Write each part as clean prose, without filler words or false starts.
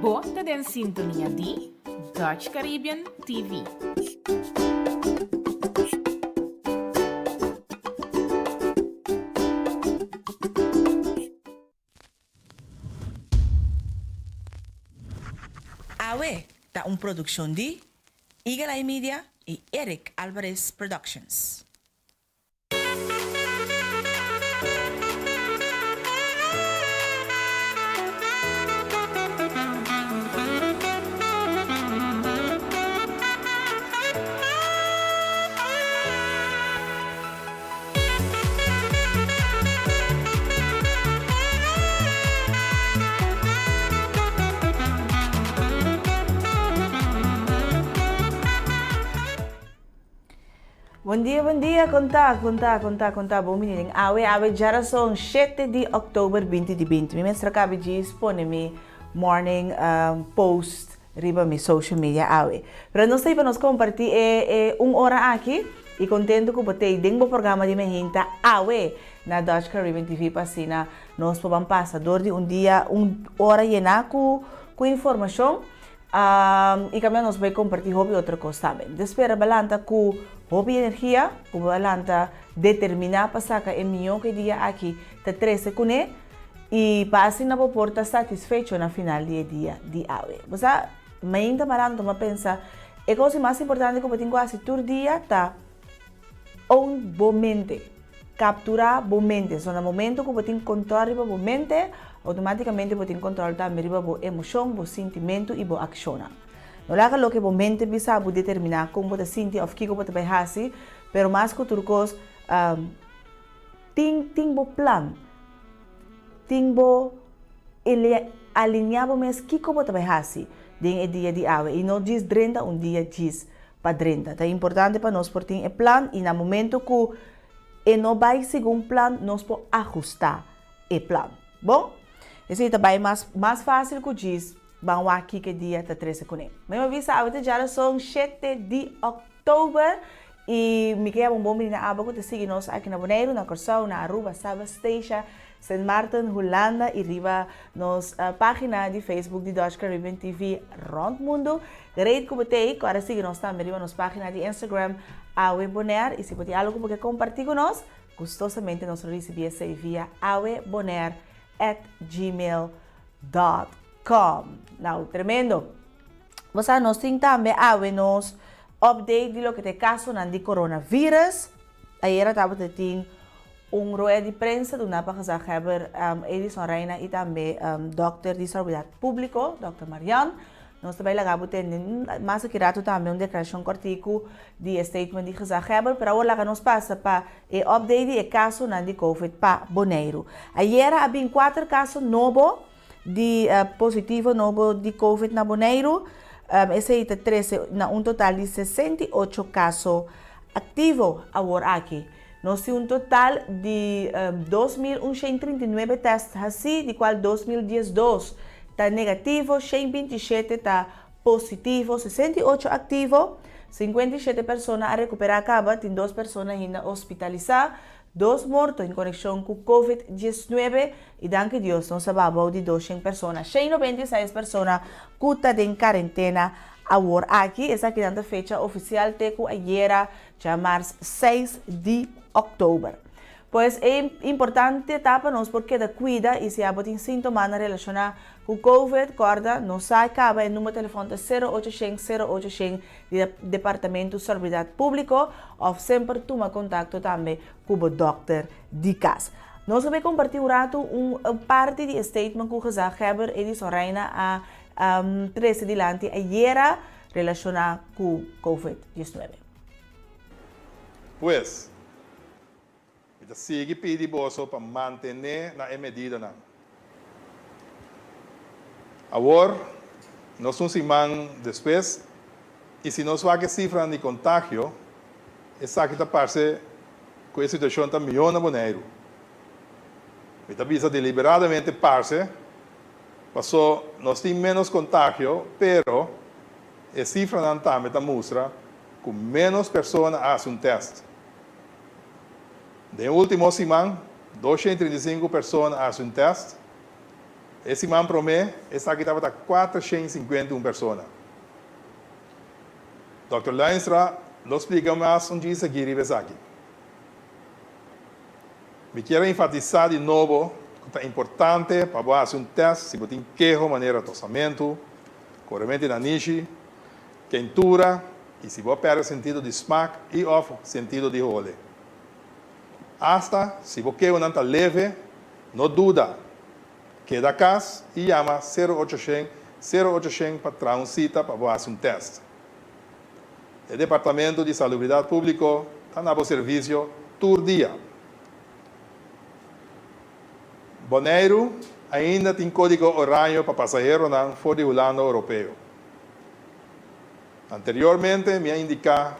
Bo ta den sintonia di Dutch Caribbean TV. Awe ta un produccion di Eagle Eye Media y Eric Alvarez Productions. Bon dia, bon dia, konta, konta, konta, konta, bon bini den awe, awe djarason shete di oktober binti di binti. Mi mester a kabi djis pone mi morning post riba mi social media awe. Pero nos ta pa nos comparti e e un ora aki y contento cu bo t'ey den bo programa di Mehinta awe na Dutch Caribbean TV pa asina nos por ban pasa door di un dia un ora yena cu cu informacion y caminda nos bay comparti hopi otro cos tambe. Mi ta spera bo a lanta cu hopi energia, cu bo a lanta determina pa saca e miyo cu e dia aki ta trece cune. I pa asina bo por ta satisfecho na final di e dia di awe. Bo sa, mainta marando mi a pensa, e kos di mas importante ku bo tin ku hasi tur dia ta own bo mente, kapturá bo mente. So na momento ku bo tin kontròl riba bo mente, outomátikamente bo tin kontròl tambe riba bo emoshon, bo sintimentu i bo akshonnan. No laga loke bo mente bisa bo determiná kon bo ta sinti òf kiko bo ta bai hasi, pero mas ku tur kos, Tin tin bo plan. Tin bo alinea bo mes kiko bo ta bai hasi den e dia di awe y no djis drenta un dia djis pa drenta. Ta importante pa nos por tin e plan y na momento cu e no bai segun plan nos por ahusta e plan. Bon? Esey ta bai mas mas facil cu djis ban wak kiko e dia ta trece cune. Mi a bisa awe ta djarason shete di october. Oktober y mi ke yama un bon bini na abo cu ta sigui nos aki na Boneiru, na Corsou, na Aruba, Saba, Statia, Sint Maarten, Hulanda y riba nos pagina di Facebook di Dutch Caribbean TV rond mundo. Great cu bo t'ey, cu ara sigui nos tambe riba nos pagina di Instagram Awe Bonaire y si bo tin algo cu bo ke comparti cu nos, gustosamente nos lo ricibi esey via awebonaire at gmail dot com. Now, tremendo! Bo sa nos tin tambe awe nos update di loke ta e kasonan di coronavirus. Ayera tabata tin un rueda di prensa duna pa gezaghebber Edison Reina y tambe dokter di Salubridad Publico, dokter Marian. Nos ta bay laga bo tende mas aki rato tambe un declaracion cortico di e statement di gezaghebber, pero awor laga nos pasa pa e update di e kasonan di covid pa Boneiru. Ayera a bin kuater kaso nobo. Di positivo nobo di covid na Boneiru, esei ta trese na un total di 68 kaso aktivo awor aki. Nos tin un total di 2139 tèst hasí, di kual 2012 ta negativo, 127 ta positivo, 68 aktivo, 57 persona a rekuperá kaba, tin dos persona ainda hospitalisá, Dos morto en konekshon ku Covid 19 i danki Dios nos a baha bou di 200 persona. 196 persona ku ta den karentena awor aki. Esakinan ta fecha ofisial te ku ayera djamars 6 di òktober. Pues e importante ta pa nos por keda kuida i si abo tin sintomanan relashoná ku Covid, kòrda nos sa kaba e number telefòn ta sero ocho shen sero ocho shen di Departamento Salubridad Publico of semper tuma contacto tambe cu bo dokter di cas. Nos a bay comparti un rato un parti di e statement cu Gezaghebber Edison Rijna a trece dilanti ayera relaciona cu Covid 19. Pues, Mi ta sigui pidi boso pa mantené na e medidanan. Awor, nos un siman despues, i si nos wak e sifranan di kontagio, esaki ta parse ku e situashon ta mihó na Boneiru. Mi ta bisa deliberadamente parse, pasó nos tin ménos kontagio, pero e sifranan tambe ta mustra ku ménos persona a hasi un tèst. Den último siman, 235 persona a hasi un tèst. E siman promé esaki tabata 451 persona. Dòkter Luinstra lo splika mas un djis aki riba esaki. Mi kier a enfatisá di nobo ku ta importante pa bo hasi un tèst si bo tin keho manera tosamentu, korementu di nanishi, kentura i si bo a pèrdè sentido di smak i òf sentido di hole. Asta si bo kehonan ta leve, no duda, keda kas i yama 0800 0800 pa traha un sita pa bo hasi un tèst. E Departamento di Salubridat Públiko ta na bo servisio tur dia. Boneiru ainda tin kódigo oraño pa pasaheronan for di Hulanda Oropeo. Anteriormente mi a indiká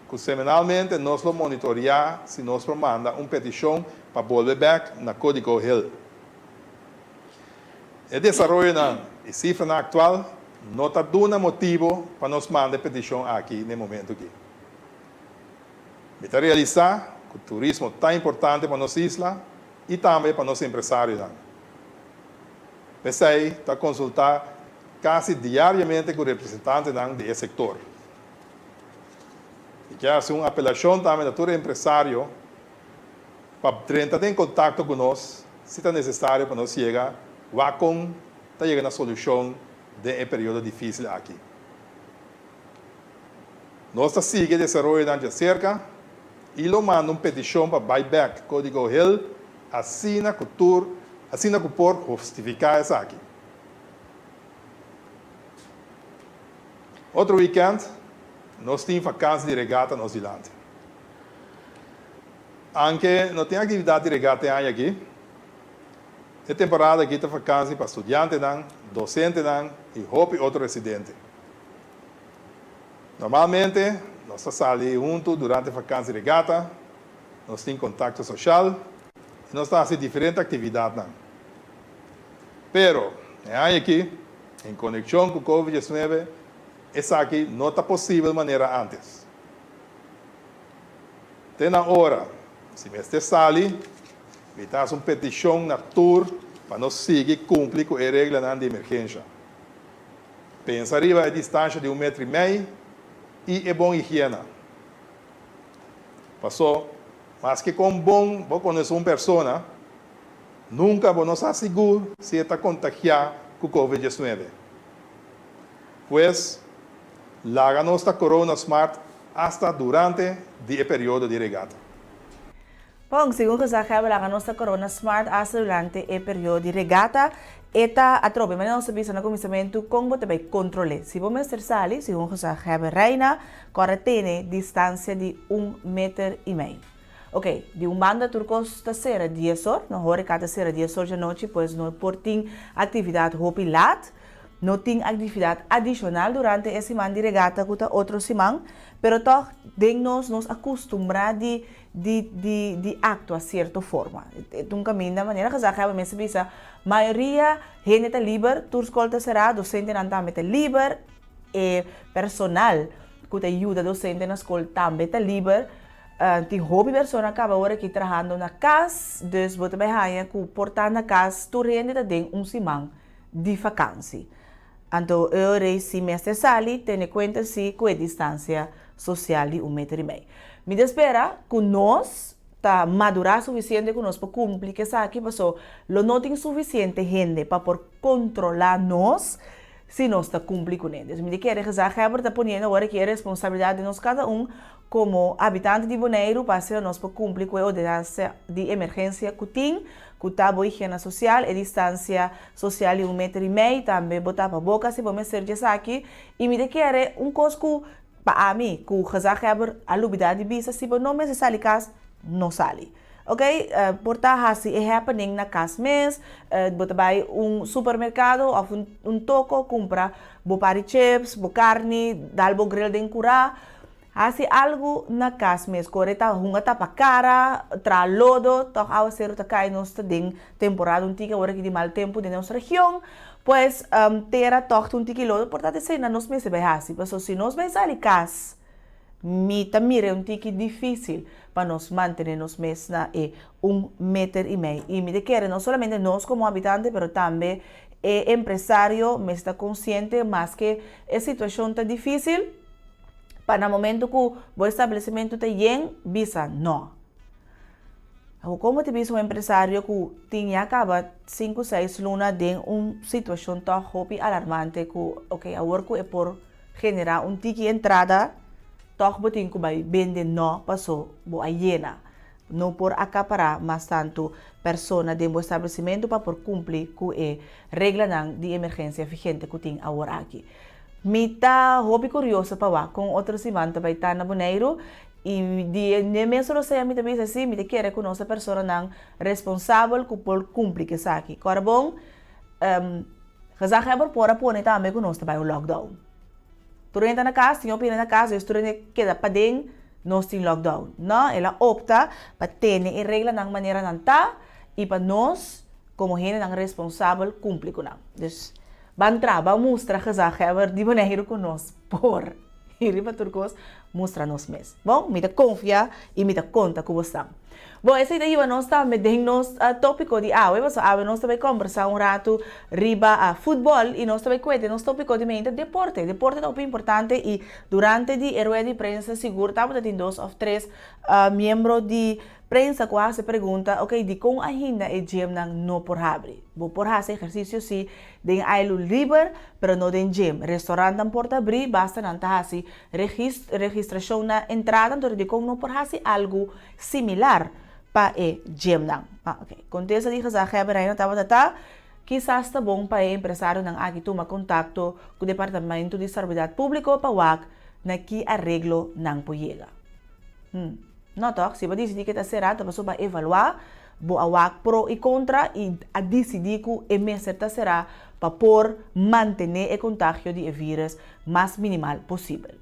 ku semanalmente nos lo monitoriá si nos por manda un petishon pa bolbe bèk na kódigo hel. E desaroyonan i sifranan aktual no ta duna motibu pa nos manda e petishon aki na e momentu aki. Mi ta realisá ku turismo ta importante pa nos isla i tambe pa nos empresarionan. P'esei ta konsultá kasi diariamente ku representantenan di e sektor. Mi ke hasi un apelashon tambe na tur empresario pa drenta den kontakto ku nos si ta nesesario pa nos yega wak kon ta yega na solushon den e periodo difísil aki. Nos ta sigui e desaroyonan djaserka i lo manda un petishon pa bai bèk Kódigo Hel asina ku tur asina ku por hustifiká esaki. Otro wikènt nos tin vakansi di regata nos dilanti. Anke no tin aktividat di regata e aña aki, e temporada aki ta vakansi pa studiantenan, dosentenan i hopi otro residente. Normalmente nos ta sali huntu durante vakansi regata, nos tin kontakto soshal i nos ta hasi diferente aktividatnan. Pero, e aña aki, en konekshon ku Covid 19, esaki no ta posibel manera ántes. Te na ora, si mester sali, mi ta hasi un petishon na tur pa nos sigui kumpli ku e reglanan di emergensha. Pensa riba e distansha di un metro i mei i e bon higiena. Paso, maske kon bon bo konosé un persona, nunka bo no sa sigur si e ta kontagiá ku Covid 19. Pues, laga nos ta corona smart asta durante di e periodo di regata. Bon, segun gezaghebber laga nos ta corona smart asta durante e periodo di regata. E ta atrobe, manera nos a bisa na kuminsamentu, kon bo ta bai kontrol'é. Si bo mester sali, segun gezaghebber Reina, kòrda tene distansia di un meter i mei. Ok, di un banda tur kos ta sera dies or, no horeca ta sera dies or djanochi, pues no por tin aktividat hopi lat. No tin aktividat adishonal durante e siman di regata ku ta otro siman, pero tòg den nos nos a kustumbrá di di di di aktua sierto forma. E ta un kaminda manera gezaghebber mester bisa mayoria hende ta liber, tur skol ta será, dosentenan tambe ta liber, e personal ku ta yuda dosente na skol tambe ta liber. Tin hopi persona kaba ora aki trahando na kas, dus bo ta bai haña ku por ta na kas tur hende ta den un siman. di vakansi. Anto e ora ei si mester sali, tene kuenta si ku e distansia sosial di un meter i mei. Mi ta spera ku nos ta madurá sufisiente ku nos por kumpli ku esaki paso lo no tin sufisiente hende pa por kontrolá nos si nos ta kumpli kuné. Dus mi ta kere gezaghebber ta poniendo awor aki e responsabilidat di nos kada un komo habitante di Boneiru pa asina nos por kumpli ku e ordenansa di emergensia ku tin Ku ta bo higiena sosial, e distansia sosial di un meter i mei, tambe bo tapa boka si bo mester di esaki. I mi ta kere un kos ku pa ami, ku gezaghebber a lubida di bisa, si bo no mester sali kas, no sali. Ok, por ta hasi e happening na kas mes, bo ta bai un supermerkado òf un toko kumpra bo par di chips, bo karni, dal bo grill den kurá. Hasi algu na kas mes, kore ta hunga tapa kara, traha lodo, tòg awaseru ta kai, nos ta den temporada un tiki awor aki di mal tempu den nos region, pues tera tòg ta un tiki lodo, por ta esei na nos mester bai hasi, pasobra si nos bai sali kas Mi ta mira un tiki difísil pa nos mantené nos mes na e un meter i mei. I mi ta kere no solamente nos komo habitante pero tambe e empresario mester ta konsiente maske e situashon ta difísil pa na momento ku bo establesimentu ta yen bisa nò. Awor komo ta bisa un empresario ku tin ya kaba sinku seis luna den un situashon tòg hopi alarmante ku oke awor ku e por generá un tiki entrada tòg bo tin ku bai bende nò paso bo a yena. No por akapará mas tantu persona den bo establesimentu pa por kumpli ku e reglanan di emergensia vigente ku tin awor aki. Mi ta hopi kurioso pa wak kon otro siman ta bai ta na Boneiru i di e mes rosea mi ta bisa si mi ta kere ku nos ta personanan responsabel ku por kumpli ku esaki. Kòrda bon, Gezaghebber por a pone tambe ku nos ta bai un lockdown. Tur hende ta na kas, tin hopi hende na kas, dus tur hende keda paden, nos tin lockdown. No, el a opta pa tene e reglanan manera nan ta i pa nos komo hendenan responsabel kumpli ku nan. Dus ban traha, ban mustra Gezaghebber di Boneiru ku nos por. I riba tur kos, mustra nos mes. Bon, mi ta konfia i mi ta konta ku bo sa. Bon, esei ta hiba nos tambe den nos tópiko di awe, pasobra awe nos ta bai kòmbersá un ratu riba futbòl i nos ta bai kuete nos tópiko di mente deporte. Deporte ta hopi importante i durante di e rueda di prensa sigur tabata tin dos òf tres miembro di Prensa ku a hasi pregunta, ok, dikon ainda e gymnan no por habri? Bo por hasi ehersisio si den ailu liber, pero no den gym. Restaurantnan por ta abrí, basta nan ta hasi registrashon na entrada, anto dikon no por hasi algu similar pa e gymnan? Ah, ok. Kontesta di gezaghebber Reina tabata ta, Kisas ta bon pa e empresarionan aki tuma kontakto ku Departamento di Salubridat Públiko pa wak na ki areglo nan por yega. Hm. No tòg, si bo a disidí ke ta será ta pasobra bo a evaluá, bo a wak pro i kontra i a disidí ku e mester ta será pa por mantené e kontagio di e vírùs mas minimal posibel.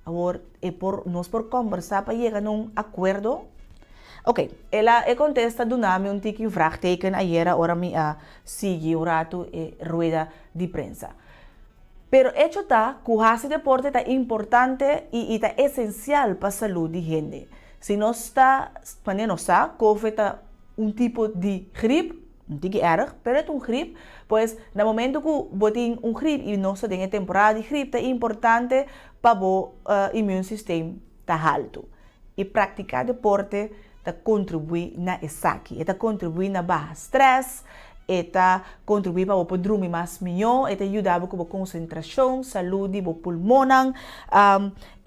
Awor e por nos por kòmbersá pa yega na un akuerdo? Oké, el a e kontesta duna mi un tiki vraagteken ayera ora mi a sigui un ratu e rueda di prensa. Pero echo ta ku hasi deporte ta importante i i ta esensial pa salú di hende. Si nos ta, manera nos sa, covid ta un tipo di grip, un tiki erg, pero e ta un grip, pues na momento ku bo tin un grip i nos ta den e temporada di grip ta importante pa bo immuunsysteem ta haltu. I praktiká deporte ta kontribuí na esaki. E ta kontribuí na baha strès, e ta kontribuí pa bo por drumi mas mihó, e ta yuda bo ku bo konsentrashon, salú di bo pulmonnan,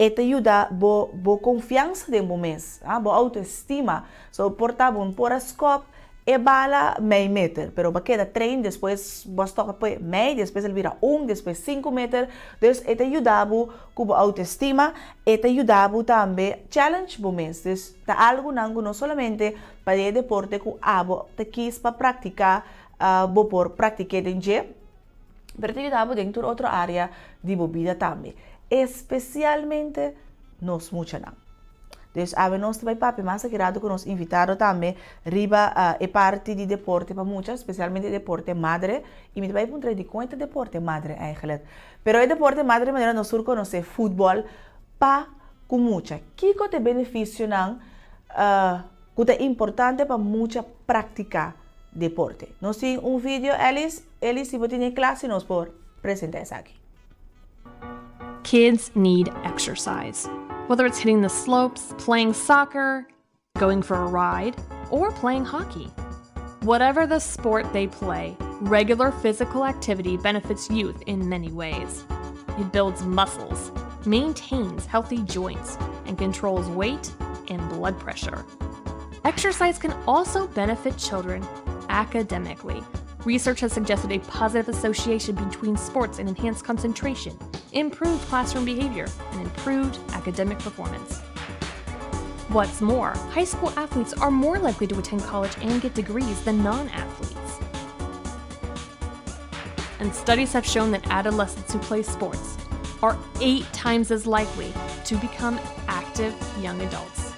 e ta yuda bo bo konfiansa den bo mes, bo outoestima. So por ta bo por a skòp e bala mei meter, pero bo a keda train, despues bo a stòp pa mei, despues el bira un, despues sinku meter. Dus e ta yuda bo ku bo outoestima, e ta yuda bo tambe challenge bo mes. Dus ta algunan ku no solamente pa e deporte ku abo ta kis pa praktiká bo por praktik'é den dje, pero e ta yuda bo den tur otro área di bo bida tambe, espesialmente nos muchanan. Dus awe nos ta bai papia mas aki rato ku nos invitado tambe riba e parti di deporte pa mucha, spesialmente deporte madre. I mi ta bai puntra dikon e ta deporte madre eigenlijk. Pero e deporte madre manera nos tur konosé futbòl pa ku mucha. Kiko ta e benefisionan ku ta importante pa mucha praktiká deporte? Nos tin un video Elis, Elis si bo tin e kla si nos por presentá esaki. Kids need exercise. Whether it's hitting the slopes, playing soccer, going for a ride, or playing hockey. Whatever the sport they play, regular physical activity benefits youth in many ways. It builds muscles, maintains healthy joints, and controls weight and blood pressure. Exercise can also benefit children academically. Research has suggested a positive association between sports and enhanced concentration, improved classroom behavior, and improved academic performance. What's more, high school athletes are more likely to attend college and get degrees than non athletes. And studies have shown that adolescents who play sports are eight times as likely to become active young adults.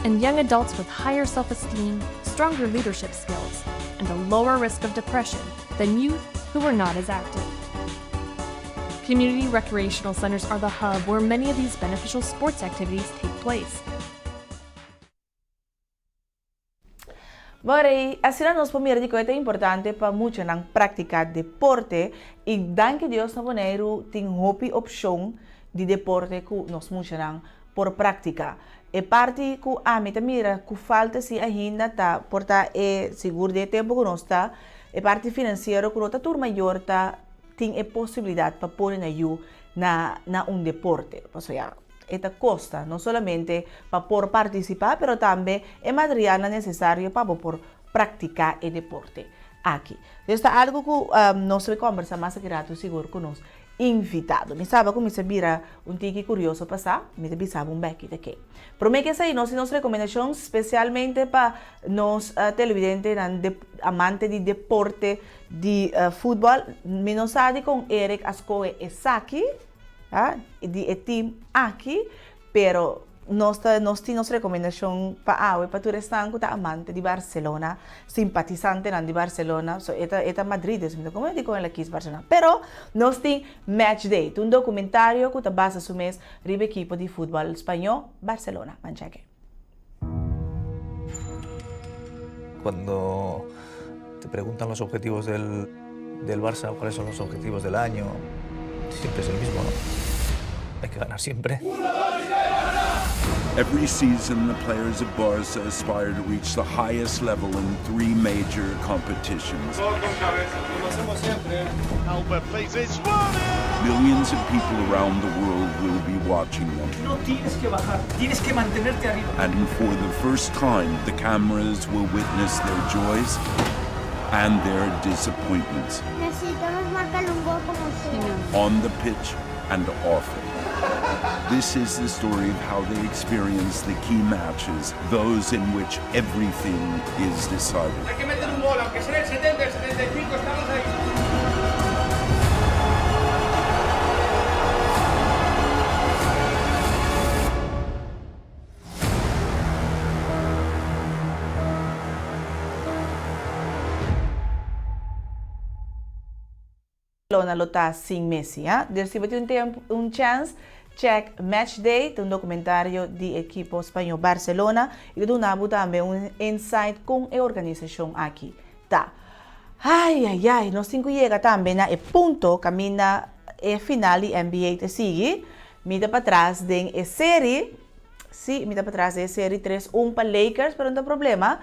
And young adults with higher self esteem, stronger leadership skills, and a lower risk of depression than youth who were not as active. Community recreational centers are the hub where many of these beneficial sports activities take place. Bon rei, asina nos por mira dikon e ta importante pa muchanan praktiká deporte i danki Dios na Boneiru tin hopi opshon di deporte ku nos muchanan por praktiká. E parti ku ami ta mira ku falta si ainda ta por ta e sigur den e tempu ku nos ta e parti finansiero ku no ta tur mayor ta tin e posibilidat pa pone nan yu na na un deporte. Pasobra ya e ta kosta no solamente pa por partisipá pero tambe e materialnan nesesario pa bo por praktiká e deporte aki. Entonces ta algu ku nos ta kombersá mas aki ratu sigur ku nos invitado. Mi saba ku mi sa bira un tiki kurioso pa sa, mi ta bisa bo un bèki ta ke. Promé ke esei nos tin nos rekomendashon spesialmente pa nos televidentenan amante di deporte di futbòl. Mi no sa dikon Eric a skohe esaki di e tim aki, pero nos ta nos tin nos rekomendashon pa awe pa tur esnan ku ta amante di Barcelona, simpatisantenan di Barcelona, so e ta e ta Madrid dus mi ta komo dikon el a kis Barcelona, pero nos tin Match Day, ta un dokumentario ku ta basa su mes riba ekipo di futbòl spañó Barcelona. Ban chèk'e. Cuando te preguntan los objetivos del, del Barça, cuáles son los objetivos del año, siempre es el mismo, ¿no? Hay que ganar siempre. Every season, the players of Barca aspire to reach the highest level in three major competitions. Millions of people around the world will be watching them. No tienes que bajar, tienes que mantenerte arriba. And for the first time, the cameras will witness their joys and their disappointments. Necesitamos marcar un gol como sea. On the pitch and off it. This is the story of how they experience the key matches, those in which everything is decided. Hay que meter un gol, aunque sea el 70, el 75, estamos ahí. Barcelona lo ta sin Messi ha. Dus si bo tin un tempu un chance check Match Day ta un documentario di ekipo spañó Barcelona y ta duna bo tambe un insight con e organisacion aki ta. Ay ay ay nos tin cu yega tambe na e punto caminda e final di NBA ta sigui. Mi ta patras den e serie. Sí, mi ta patras den e serie tres un pa Lakers pero no ta problema.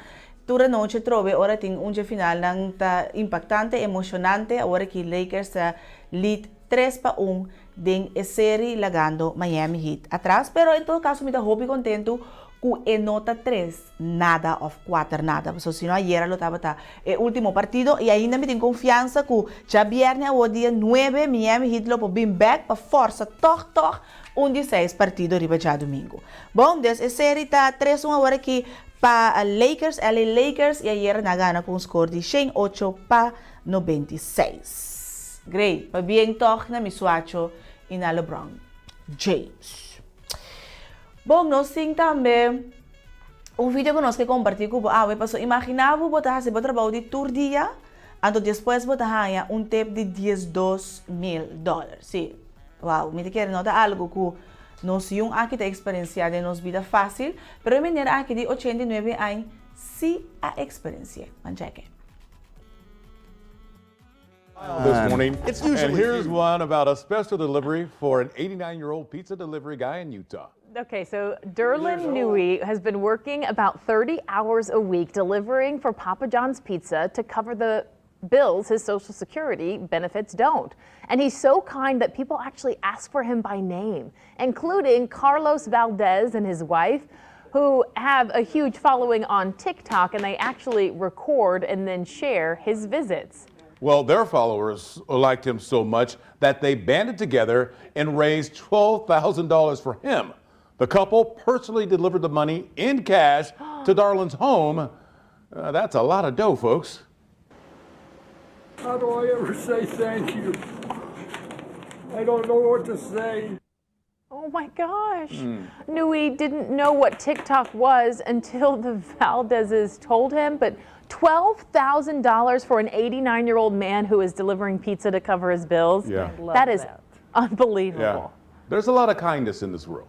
Tur anochi atrobe ora tin un dje finalnan ta impaktante, emoshonante. Awor aki Lakers ta lead tres pa un den e seri lagando Miami Heat atras. Pero en todo kaso mi ta hopi kontentu ku e no ta tres nada òf kuater nada pasobra si no ayera lo tabata e último partido i ainda mi tin konfiansa ku djabièrnè awor dia nuebe Miami Heat lo por bin bèk pa fòrsa tòg tòg Un di seis partido riba djadumingu. Bon, des e seri ta tres un awor aki pa Lakers, LA Lakers, i ayer nan a gana ku un skor di 108 pa 96. Great, pabien tòg na mi suacho i na LeBron James. Bon, nos tin tambe un video ku nos ke kompartí ku bo awe, pasobra imaginá bo bo ta hasi bo trabou di tur dia, anto despues bo ta haña un tip di 12,000 dòler. Sí. Wow, mi ta kere no ta algo ku nos yun aki ta eksperensiá den nos bida fásil, pero e mener aki di 89 añ sí a eksperensi'é. Ban chèk'e. This morning, and here's one about a special delivery for an 89 year old pizza delivery guy in Utah. Okay, so Derlin Newey has been working about 30 hours a week delivering for Papa John's Pizza to cover the bills his Social Security benefits don't. And he's so kind that people actually ask for him by name, including Carlos Valdez and his wife, who have a huge following on TikTok, and they actually record and then share his visits. Well, their followers liked him so much that they banded together and raised $12,000 for him. The couple personally delivered the money in cash to Darlin's home. Uh, that's a lot of dough, folks. How do I ever say thank you? I don't know what to say. Oh my gosh. Mm. Nui didn't know what TikTok was until the Valdezes told him, but $12,000 for an 89 year old man who is delivering pizza to cover his bills. Yeah. That is that. Unbelievable. Yeah. There's a lot of kindness in this world.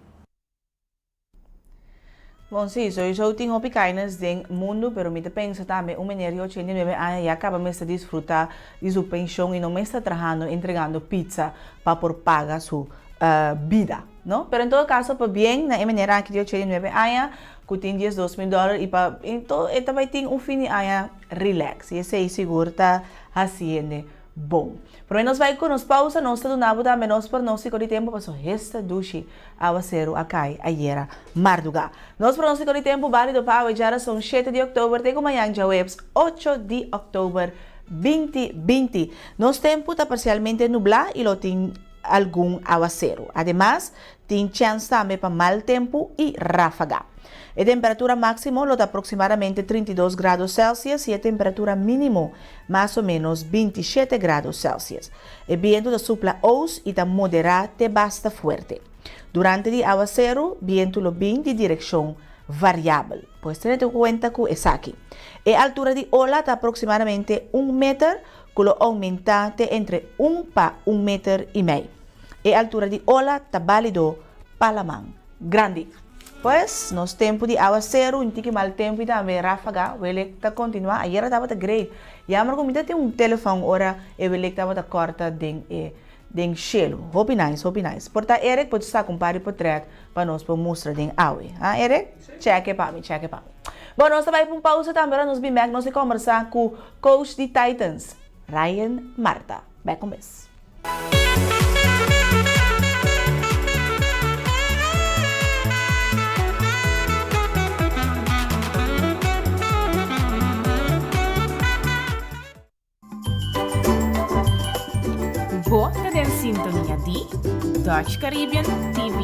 Bon si, sowieso tin hopi kindness den mundu, pero mi ta pensa tambe un meneer di 89 aña ya caba mester disfruta di su pension y no mester trahando entregando pizza pa por paga su bida, no? Pero en todo caso pabien na e meneer aki di 89 aña cu tin 12 mil dollar y pa e ta bay tin un fin di aña relax y esey sigur ta haciende Bon. Prome nos bai ku nos pausa nos ta duna bo tambe nos pronóstiko di tempu paso hesta dushi awaseru a kai ayera mardugá. Nos pronóstiko di tempu bálido pa awe djarason shete di òktober te ku mañan djaweps ocho di òktober 2020. Nos tempu ta parsialmente nublá i lo tin algun awaseru. Ademas, tin chèns tambe pa mal tempu i ráfaga. E temperatura máksimo lo ta aproksimadamente 32 grado Celsius i e temperatura mínimo mas o ménos 27 grado Celsius. E bientu ta supla oos i ta moderá te basta fuerte. Durante di awaseru, bientu lo bin di direkshon variabel. Pues tene kuenta ku esaki. E altura di ola ta aproksimadamente un meter ku lo oumentá te entre un pa un meter i mei. E altura di ola ta bálido pa laman grandi. Pues, nos tempu di awaseru, un tiki mal tempu i tambe ráfaga, welek ta kontinuá. Ayera tabata great. Jammer ku mi ta tin un telefòn ora e welek tabata kòrta den e den shelu. Hopi nice, hopi nice. Por ta Eric por saka un par di potrèt pa nos por mustra den awe. Ha Eric? Chèke pa mi, chèke pa mi. Bon, nos ta bai pa un pausa tambe ora nos bin bèk nos ta kòmbersá ku coach di Titans, Ryan Marta. Bèk un bes. Bo ta den sintonia di Dutch Caribbean TV.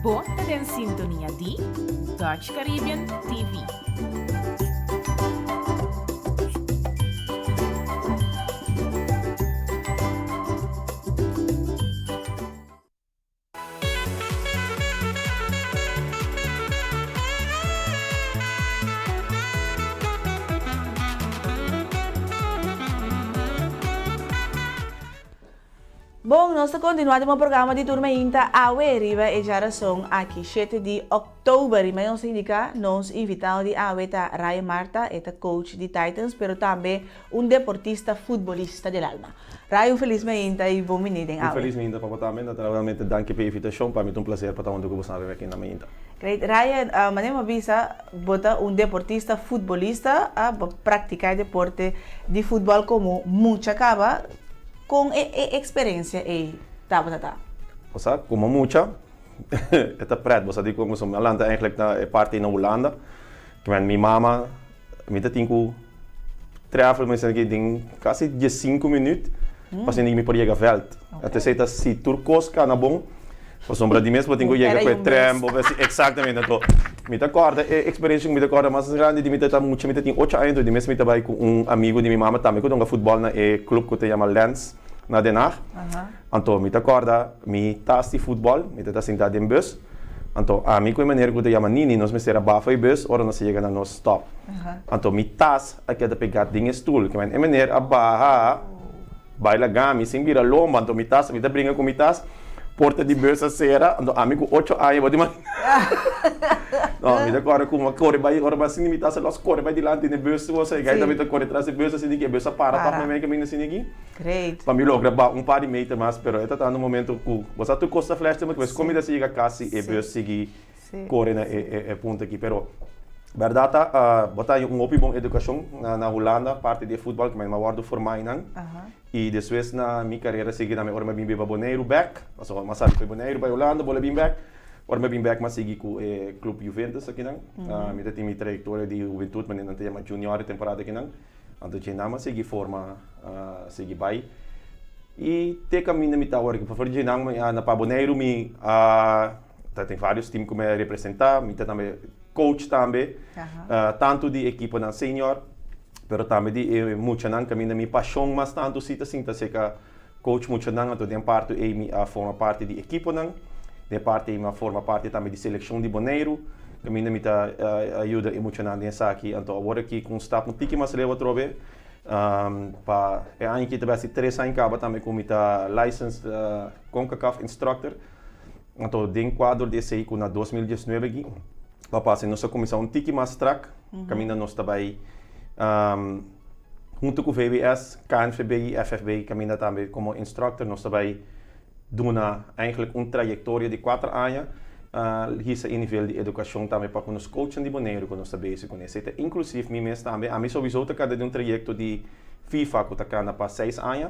Bo ta den sintonia di Dutch Caribbean TV. Bon, nos ta kontinuá den bo programa di Tur Mainta awe riba e djarason aki, shete di òktober. I manera nos a indiká, nos invitado di awe ta Ryan Martha, e ta coach di Titans, pero tambe un deportista futbolista del alma. Ryan, un felis mainta i bon bini den Un awe. felis mainta pa bo tambe. Naturalmente danki pa e invitashon. Pa mi ta un plaser pa ta huntu ku boso awe aki na mainta. Great. Ryan, manera mi a bisa, bo ta un deportista futbolista, bo a praktiká e deporte di futbòl komo mucha kaba. Kon e e eksperensia ei tabata ta? Bo sa, komo mucha, e ta pret. Bo sa di kon mi a lanta eigenlijk na e parti na Hulanda. Kimen mi mama, mi ta tin ku travel mi esaki den kasi diesinku minüt pa asina mi por yega vèlt. Anto esei ta si tur kos kana bon, pasobra di mes bo tin ku yega ku e tren, bo mester eksaktamente. Anto mi ta kòrda e eksperensia ku mi ta kòrda mas grandi di mi ta mucha, mi ta tin ocho aña, anto di mes mi ta bai ku un amigu di mi mama tambe ku ta hunga futbòl na e klup ku ta yama Lens na Den Haag. Anto mi ta kòrda mi tas di futbòl, mi ta ta sintá den bus, anto ami ku e meneer ku ta yama Nini nos mester a bafa e bus ora nos a yega na nos stòp. Anto mi tas a keda pegá den e stul, kimen e meneer a baha bai laga mi sin bira lomba, anto mi tas, mi ta bringa ku mi tas, porta di bus a sera, anto ami ku ocho aña bo ta imagina. No, mi ta kòrda ku mi a kore bai, ora mi a sinti mi tas a lòs kore bai dilanti den e bus, e gai tambe ta kore tras di e bus asina ki e bus a para tòg meimei kaminda asina aki. Great. Pa mi logra ba un par di meter mas, pero e ta ta na un momento ku bo sa tur kos ta flash den bo kabes, kon mi ta yega kas si e bus sigui kore na e punto aki. Pero bèrdat ta bo ta haña un hopi bon edukashon na Hulanda parti di e futbòl ku mi a wòrdu formá einan i despues na mi karera sigui tambe ora mi a bin biba Boneiru bèk, pasobra mi a sali for Boneiru bai Hulanda bolbe bin bèk, ora mi a bin bèk mi a sigui ku e klup Juventus akinan, mi ta tin mi trayektoria di hubentut manera nan ta yama junior e temporada akinan. Anto dje nan a sigui forma, sigui bai. I te kaminda mi ta awor aki. For dje nan mi a na pa Boneiru mi a ta tin varios team ku mi a representá. Mi ta tambe coach tambe, tantu di ekiponan senior, pero tambe di e muchanan kaminda mi pashon mas tantu si ta sinta serka coach muchanan. Anto den parti ei mi a forma parti di ekiponan, den parti ei mi a forma parti tambe di selekshon di Boneiru, kaminda mi ta yuda e muchanan den esaki. Anto awor aki ku un stap un tiki mas leu atrobe, pa e aña aki ta bai hasi tres aña kaba tambe ku mi ta licensed Concacaf instructor. Anto den kuadro di esei ku na 2019 aki pa pasa nos a kuminsá un tiki mas strak, kaminda nos ta bai Huntu ku VBS, KNVB i FFB kaminda tambe komo instructor nos ta bai duna eigenlijk un trayektoria di kuater aña hisa e nivel di edukashon tambe pa ku nos coachnan di Boneiru ku nos ta bezig kuné. Esei ta inklusief mi mes tambe. Ami souiso ta kada di un trayekto di FIFA ku ta kana pa seis aña,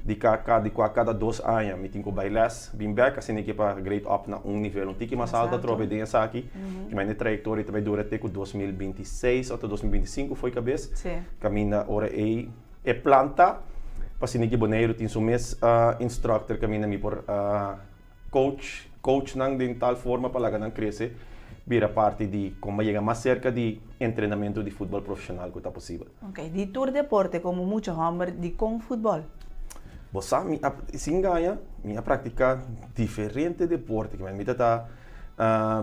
di ka di kua kada dos aña mi tin ku bai les bin bek asina ke pa grade up na un nivel un tiki mas alto atrobe den esaki. Mi trayektoria ta bai dura te ku 2026 òf 2025 fo'i kabes. Kaminda ora ei e plan ta pa asina ki Boneiru tin su mes instructor kaminda mi por coach coach nan den tal forma pa laga nan krese bira parti di kon yega mas serka di entrenamentu di futbòl profeshonal ku ta posibel. Ok, di tur deporte komo mucha hòmber dikon futbòl? Bo sa mi a sin gaña mi a praktiká diferente deporte mi ta ta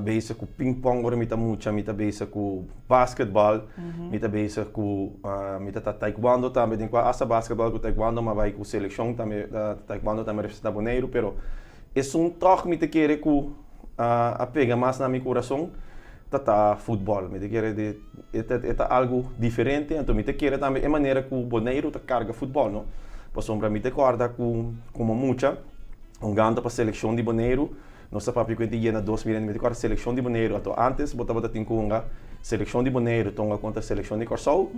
Bezig ku pingpong ora mi ta mucha, mi ta bezig ku basketbal, mi ta bezig ku mi ta ta taekwondo tambe, den kua asta basketbal ku taekwondo mi a bai ku selekshon tambe taekwondo tambe a representá Boneiru, pero esun tòg mi ta kere ku a pega mas na mi kurason ta ta futbòl. Mi ta kere di e ta e ta algu diferente, anto mi ta kere tambe e manera ku Boneiru ta karga futbòl no, pasobra mi ta kòrda ku komo mucha hungando pa selekshon di Boneiru, Nos ta papia ku e ta yena 2024 selekshon di Boneiru. Anto antes bo tabata tin ku hunga selekshon di Boneiru ta hunga kontra selekshon di Kòrsou.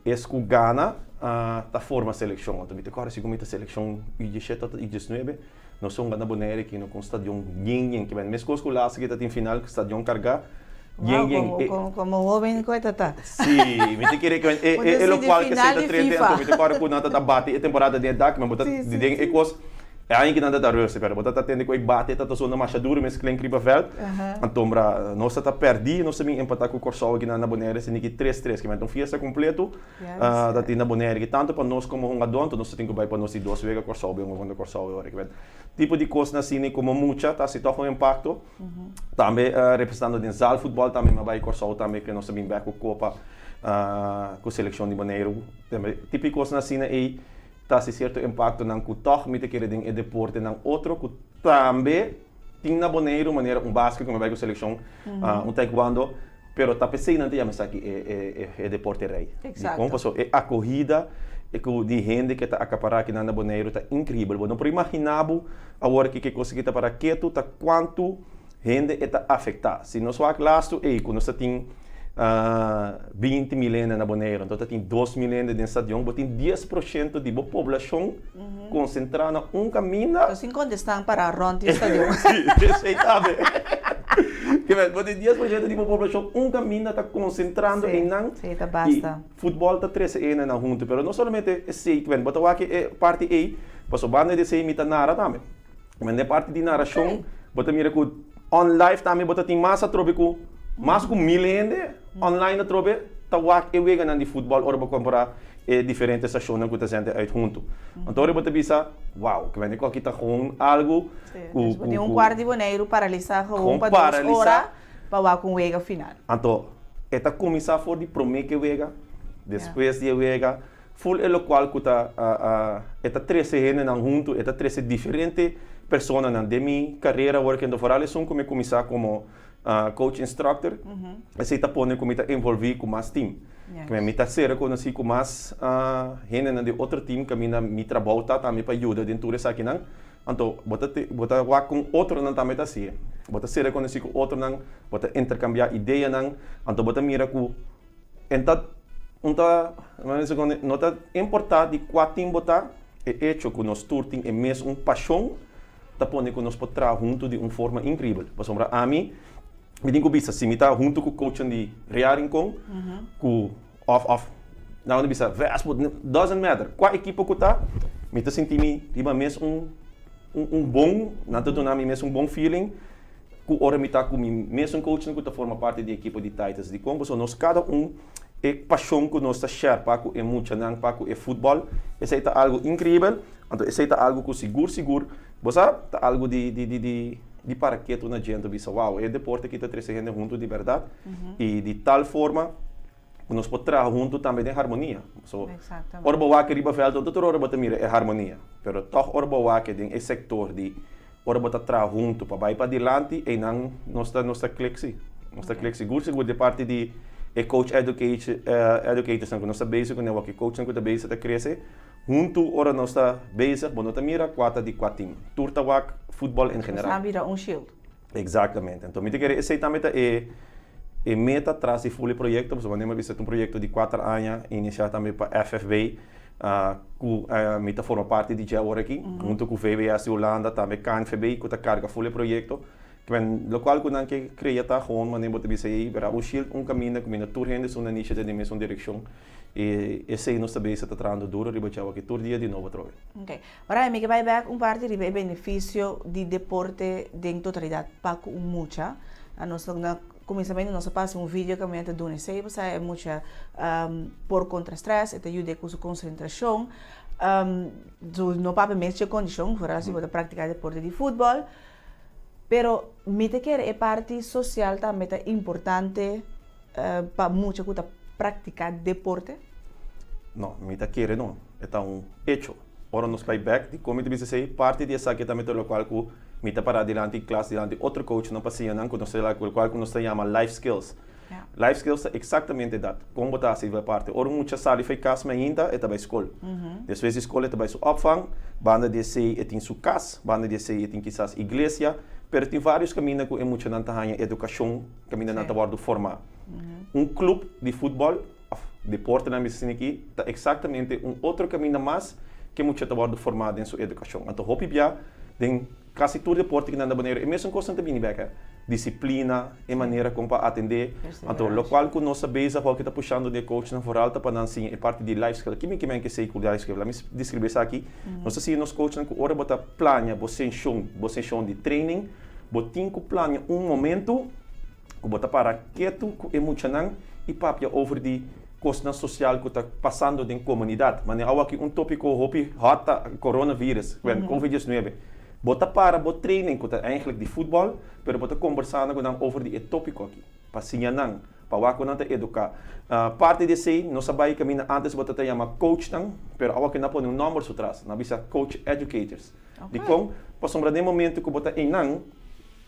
Es ku gana ta forma selekshon. Anto mi ta kòrda sigur mi ta selekshon U diesshete òf U diesnuebe. Nos a hunga na Bonaire aki no ku un stadion yen yen. Kiben meskos ku laatste ke ta tin final ku stadion kargá yen yen. Wow, komo hoben ku e ta ta. Sí, mi ta kere ku e lokual ke esei ta trete anto mi ta kòrda ku nan ta ta bati e temporada den e dak, men bo ta den e kos. E aña ki nan ta ta rustig, pero bo ta ta tende ku e bate ta ta sona masha duru mes klink riba vèlt. Antombra nos ta ta pèrdí, nos ta bin empatá ku Kòrsou aki na Bonaire esei ki tres tres, kimente un fiesta kompleto ta tin na Bonaire aki tantu pa nos komo hungadó, anto nos ta tin ku bai pa nos di dos wega Kòrsou bin hunga kontra Kòrsou e ora kimente tipo di kosnan asina komo mucha ta hasi tòg un impakto. Tambe representando den zaalvoetbal tambe mi a bai Kòrsou tambe ke nos ta bin bèk ku kopa ku selekshon di Boneiru. Tambe tipo di kosnan asina ei. ta hasi sierto impaktonan ku tòg mi ta kere den e deportenan otro ku tambe tin na Boneiru manera un basket ku mi bai ku selekshon, un taekwondo, pero ta p'esei nan ta yama esaki e deporte rei. Dikon? Pasobra e akohida ku di hende ke ta akapará akinan na Boneiru ta inkribel. Bo no por imaginá bo awor ki ke kos aki ta para ketu ta kuantu hende e ta afektá. Si nos wak lastu ei ku nos ta tin 20 mil hende na Boneiru, anto ta tin 2 mil hende den stadion, bo tin 10% di bo poblashon konsentrá na un kaminda. Nos tin kontestá para rònt di stadion. Sí, esei tambe. Ke bo tin 10% di bo poblashon un kaminda ta konsentrando einan. Sí, ta basta. I futbòl ta trese e hendenan huntu, pero no solamente esei, bo ta wak e parti ei, pasobra banda di esei mi ta nara tambe. Men den parti di narashon bo ta mira ku on live tambe bo ta tin mas atrobe ku mas ku 1000 hende online atrobe ta wak e weganan di futbòl ora bo kompará e diferente stashonnan ku ta sende uit huntu. Anto ora bo ta bisa, wow, ke men koki ta gewoon algu ku ku ku. Un kuart di Boneiru paralisá gewoon pa dos ora pa wak un wega final. Anto e ta kuminsá for di promé ke wega, despues di e wega. Ful e lokual ku ta e ta trese hendenan huntu, e ta trese diferente personanan. Den mi karera awor kendo foral esun ku mi kuminsá komo coach instructor, esei ta pone ku mi ta envolví ku mas team. Mi ta ser rekonosí ku mas hendenan di otro team kaminda mi trabou ta tambe pa yuda den tur esakinan. Anto bo ta bo ta wak kon otronan tambe ta hasié. Bo ta ser rekonosí ku otronan, bo ta interkambiá ideanan, anto bo ta mira ku En ta un ta no ta importá di kua tin bo ta, e echo ku nos tur tin e mes un pashon ta pone ku nos por traha huntu di un forma inkribel. Pasobra ami, mi tin ku bisa si mi ta huntu ku coachnan di Real Rincon ku òf òf nan a bisa Westwood, doesn't matter kua ekipo ku ta, mi ta sinti mi riba mes un un bon, nan ta duna mi mes un bon feeling. Ku ora mi ta ku mi mesun coachnan ku ta forma parti di ekipo di Titans dikon pasobra nos kada un e pashon ku nos ta share pa ku e muchanan pa ku e futbòl esei ta algu inkreibel anto esei ta algu ku sigur sigur bo sa ta algu di di di di para ketu na djento bisa wow e deporte aki ta trese hende huntu di bèrdat i di tal forma ku nos por traha huntu tambe den harmonia so ora bo wak riba vèlt no ta tur ora bo ta mira e harmonia pero tòg ora bo wak den e sektor di Ora bo ta traha huntu pa bai padilanti, einan nos ta nos ta klik si. Nos ta klik sigur sigur di parti di e coach education educatorsnan ku nos ta bezig kuné wak e coachnan ku ta bezig ta krese. Huntu ora nos ta bezig bo no ta mira kua ta di kua team. Tur ta wak futbòl en general. Nos a bira un shield. Exactamente. Anto mi ta kere esei tambe ta e e meta tras di ful e proyekto pasobra manera mi a bisa ta un proyekto di kuater aña inisiá tambe pa FFB. Ku mi ta forma parti di dje awor aki, huntu ku VWS di Hulanda, tambe KNVB ku ta karga ful e proyekto. Kimen lokual ku nan ke krea ta gewoon manera bo ta bisa ei, bera un shield, un kaminda ku mina tur hende su nanishi ta den mesun direkshon. I esei nos ta bezig ta trahando duro riba dje awor aki tur dia di nobo atrobe. Ok. Ora mi ke bai bek un parti riba e benefisio di deporte den totalidat pa ku un mucha. Nos na Kuminsamentu nos a pasa un video kaminda ta duna esei pasá e mucha por kontra strès, e ta yud'é ku su konsentrashon. Su no papia mes dje kondishon, foral si bo ta praktiká deporte di futbòl. Pero mi ta kere e parti sosial tambe ta importante pa mucha ku ta praktiká deporte. No, mi ta kere no. E ta un echo. Ora nos bai bèk, dikon mi ta bisa esei? Parti di esaki tambe ta lokual ku Mi ta pará dilanti klas, dilanti otro coachnan pa siña nan ku nos ta lokual ku nos ta yama life skills. Life skills ta eksaktamente dat, kon bo ta hasi riba e parti. Ora un mucha sali for e kas mainta, e ta bai skol. Despues di skol e ta bai su opvang, banda di esei e tin su kas, banda di esei e tin kisas iglesia, pero tin vários kaminda ku e muchanan ta haña edukashon, kaminda nan ta wòrdu formá. Un klup di futbòl òf deportenan bisa asina aki ta eksaktamente un otro kaminda mas ku e mucha ta wòrdu formá den su edukashon. Anto hopi bia den kasi tur deporte ku nan ta Boneiru e mesun kosnan ta bini bèk, disiplina, e manera kon pa atendé. Anto lokual ku nos ta bezig awor ku ta pushando di e coachnan vooral ta pa nan siña e parti di life skill. Ki mi ke men ke sei ku life skill? Laat mi deskribí esaki. Nos ta siña nos coachnan ku ora bo ta plania bo seshon, bo seshon di training, bo tin ku plania un momento ku bo ta para ketu ku e muchanan i papia over di kosnan sosial ku ta pasando den komunidat. Manera awo aki un topiko hopi hot ta coronavirus, bueno, covid 19. Bo ta para bo training ku ta eigenlijk di futbòl, pero bo ta kombersando ku nan over di e topiko aki pa siña nan. Pa wak ku nan ta eduká. Parti di esei nos a bai kaminda ántes bo ta ta yama coachnan, pero awor ke nan pone un nòmber su tras, nan a bisa coach educators. Dikon? Pasobra den momento ku bo ta einan,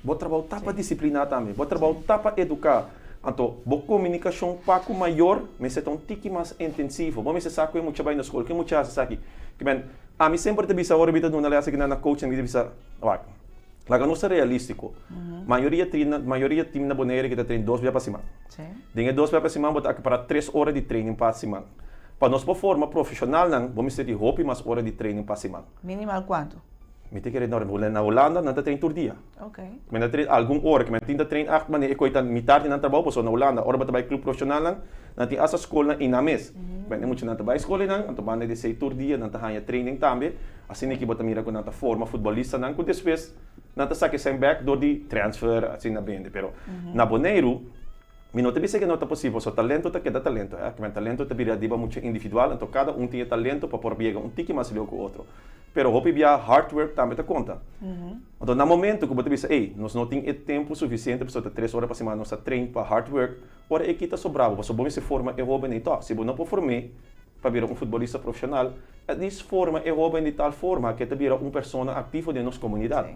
bo trabou ta pa disipliná tambe, bo trabou ta pa eduká. Anto, bo komunikashon pa ku mayor mester ta un tiki mas intensivo. Bo mester sa ku e mucha bai na skol, ku e mucha hasi esaki. Ke men, ami semper ta bisa ora mi ta duna lès aki nan na coachnan, mi ta bisa, wak, Laga nos ta realístiko. Mayoria trina, mayoria tim na Bonaire ki ta train dos bia pa siman. Den e dos bia pa siman bo ta akapará tres ora di training pa siman. Pa nos por forma profeshonalnan bo mester di hopi mas ora di training pa siman. Minimal kuantu? Mi ta kere na Hulanda nan ta train tur dia. Mi ta train algun ora, ke men tin ta train acht manera e koi ta mitar di nan trabou pasobra na Hulanda ora bo ta bai klub profeshonalnan nan tin asta skolnan einan mes. Men e muchanan ta bai skol einan anto banda di esei tur dia nan ta haña training tambe. Asina ki bo ta mira ku nan ta forma futbolistanan ku despues nan ta saka esei bek dor di transfer asina bende. Pero na Boneiru mi no ta bisa ke no ta posibel pasobra talento ta keda talento. Kimen talento ta bira riba mucha individual anto kada un tin e talento pa por yega un tiki mas leu ku otro. Pero hopi bia hard work tambe ta konta. Anto na momento ku bo ta bisa ey nos no tin e tempu sufisiente pasobra ta tres ora pa siman nos ta train pa hard work ora e kita sobrá bo pasobra bo mester forma e hoben ei tòg. Si bo no por form'é pa bira un futbolista profesional, at least forma e hoben di tal forma ku e ta bira un persona aktivo den nos komunidat,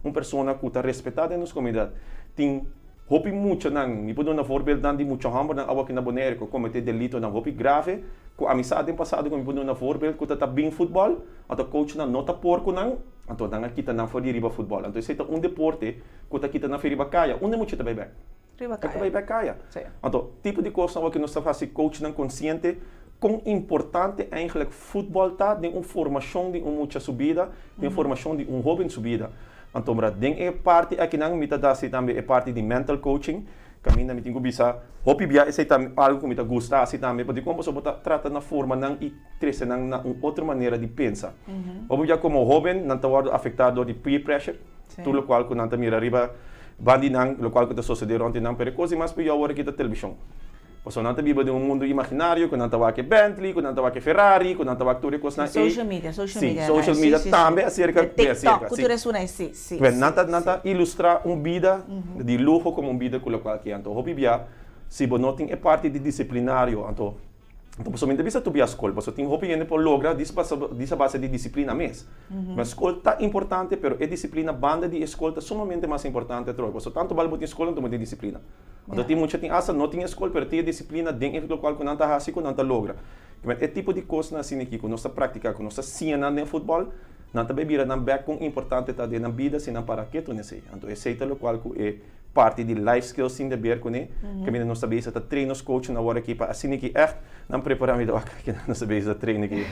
un persona ku ta respetá den nos komunidat. Tin hopi muchanan, mi por duna voorbeeldnan di mucha hòmbernan awo aki na Bonaire ku a kometé delitonan hopi grave, ku ami sa den pasado ku mi por duna voorbeeld ku ta ta bin futbòl, anto coachnan no ta por ku nan, anto nan a kita nan for di riba futbòl. Anto esei ta un deporte ku ta kita nan for riba kaya. Unda e mucha ta bai bèk? Riba kaya. Riba kaya. Anto, tipo di kosnan wak nos ta hasi coachnan konsiente kon importante eigenlijk futbòl ta den un formashon di un mucha su bida, den formashon di un hóben su bida. Anto, mira, den e parti akinan mi ta hasi tambe e parti di mental coaching, kaminda mi tin ku bisa hopi bia esei ta algu ku mi ta gusta hasi tambe, pasobra dikon pasobra bo ta trata na forma nan i trese nan na un otro manera di pensa. Hopi bia komo hóben nan ta wòrdu afektá dor di peer pressure. Tur lokual ku nan ta mira riba ban di nan, lokual ku ta sosodé rònt di nan, pero e kos di mas pió awor aki ta televishon. Pasobra nan ta biba den un mundu imaginario ku nan ta wak e Bentley, ku nan ta wak e Ferrari, ku nan ta wak tur e kosnan ei. Social media, social Sí, media. social media tambe aserka, E TikTok, ku tur esun ei, sí, sí, sí. Nan ta, nan ta ilustrá un bida di luho komo un bida ku lokual ke. Anto hopi bia, si bo no tin e parti di disiplinario, anto Anto pasobra mi ta bisa tubia skol, pasobra tin hopi hende por logra dis dis a base di disiplina mes. Ma skol ta importante, pero e disiplina banda di e skol ta sumamente mas importante atrobe, pasobra tantu bal bo tin skol anto bo tin disiplina. Anto tin mucha tin asta no tin e skol pero tin e disiplina den e lokual ku nan ta hasi ku nan ta logra. E tipo di kosnan asina aki ku nos ta praktiká, ku nos ta siña nan den futbòl, nan ta bai bira nan bèk kon importante ta den nan bida si nan para ketu n'esei. Anto esei ta lokual ku e Parti di life skills tin de ber kuné. Kaminda nos ta bezig ta train nos coachnan awor aki pa asina ki ègt nan prepará mi ta wak kinan nos ta bezig ta train aki.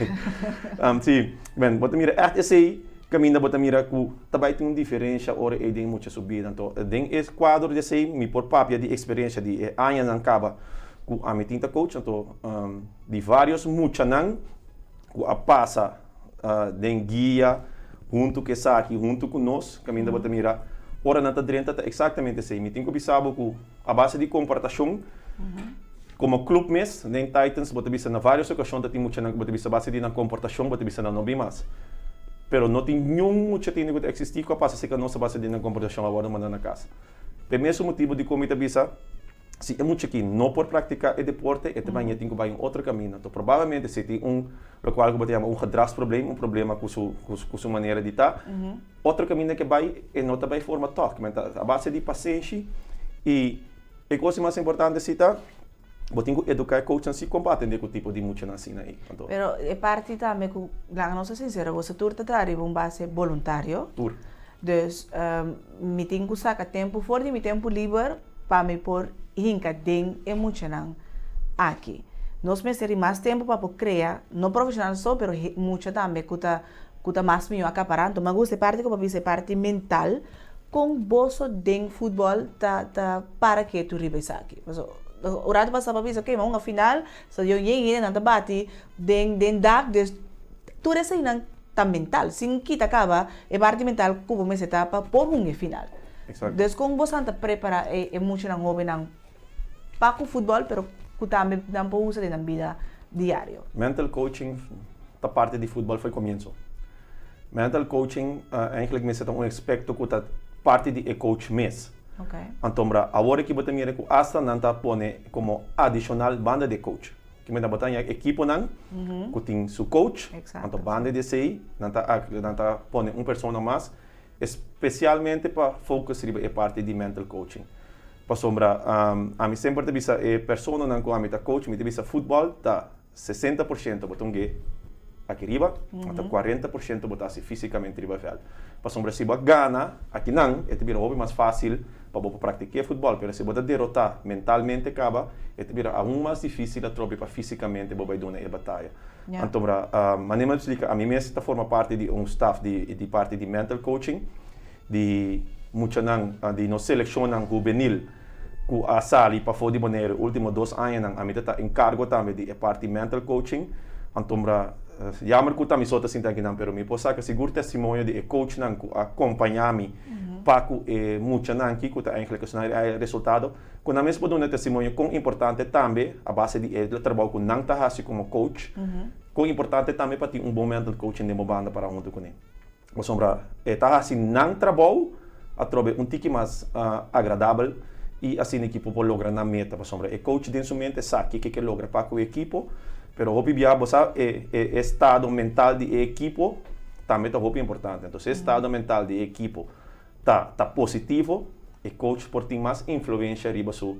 Sí, men bo ta mira ègt esei kaminda bo ta mira ku ta bai tin un diferensha ora ei den mucha su bida. Anto den e kuadro di esei mi por papia di eksperensia di e añanan kaba ku ami tin ta coach anto di vários muchanan ku a pasa den guia huntu ku esaki, huntu ku nos, kaminda bo ta mira ora nan ta drenta ta eksaktamente esei. Mi tin ku bisa bo ku a base di komportashon komo klup mes den Titans bo ta bisa na vários okashon ta tin muchanan ku bo ta bisa a base di nan komportashon bo ta bisa nan no bin mas. Pero no tin niun mucha tende ku ta eksistí ku a pasa serka nos a base di nan komportashon a wòrdu manda na kas. P'e mesun motibu dikon mi ta bisa. Si e mucha aki no por praktiká e deporte, e ta baña tin ku bai un otro kaminda. Anto probablemente si tin un lokual ku bo ta yama un gedragsprobleem, un problema ku su ku su manera di ta, otro kaminda ke bai e no ta bai forma tòg. Men ta a base di pasenshi i e kos di mas importante si ta bo tin ku eduká e coachnan si kon pa atendé ku tipo di muchanan asina ei. Anto. Pero e parti tambe ku laga nos ta sinsero, boso tur ta traha riba un base boluntario. Tur. Dus mi tin ku saka tempu for di mi tempu liber pa mi por hinka den e muchanan aki. Nos mester di mas tempu pa por krea, no profeshonal so, pero mucha tambe ku ta ku ta mas mihó akapará. Anto mi a gusta e parti ku bo a bisa, e parti mental, kon boso den futbòl ta ta para ketu riba esaki. Pasobra un ratu pasá bo a bisa, oke, mi a hunga final, stadion yen hende, nan ta bati den den dak, dus tur eseinan ta mental, sin kita kaba e parti mental ku bo mester ta pa por hunga e final. Exacto. Dus kon bosan ta prepara e e muchanan hobennan pa ku futbòl pero ku tambe nan por usa den nan bida diario? Mental coaching ta parti di futbòl for e komienso. Mental coaching eigenlijk mester ta un aspekto ku ta parti di e coach mes. Antombra awor aki bo ta mira ku asta nan ta pone komo adishonal banda di e coach. Kimente bo ta haña ekiponan ku tin su coach, anto banda di esei nan ta nan ta pone un persona mas espesialmente pa focus riba e parti di mental coaching. Pasobra ami semper ta bisa e personanan ku ami ta coach, mi ta bisa futbòl ta 60% bo ta un ge aki riba, anto 40% bo ta hasi físikamente riba vèlt. Pasobra si bo a gana akinan, e ta bira hopi mas fásil pa bo por praktiká futbòl, pero si bo ta derotá mentalmente kaba, e ta bira aun mas difísil atrobe pa físikamente bo bai duna e bataya. Anto manera mi a splika, ami mes ta forma parti di un staf di di parti di mental coaching di muchanan di nos selekshonnan hubenil ku a sali pafó di Boneiru e último dos añanan. Ami ta ta enkargo tambe di e parti mental coaching. Antombra jammer ku ta mi so ta sinta akinan pero mi por saka sigur testimonio di e coachnan ku a kompañá mi pa ku e muchanan aki ku ta eigenlijk esnan e resultado ku nan mes por duna testimonio kon importante tambe a base di e trabou ku nan ta hasi komo coach kon importante tambe pa tin un bon mental coaching den bo banda para huntu kuné. Pasobra e ta hasi nan trabou atrobe un tiki mas agradabel i asina ekipo por logra nan meta. Pasobra e coach den su mente sa kiko e ke logra pa ku e ekipo, pero hopi bia bo sa e e estado mental di e ekipo tambe ta hopi importante. Entonces e estado mental di e ekipo ta ta positivo, e coach por tin mas influencia riba su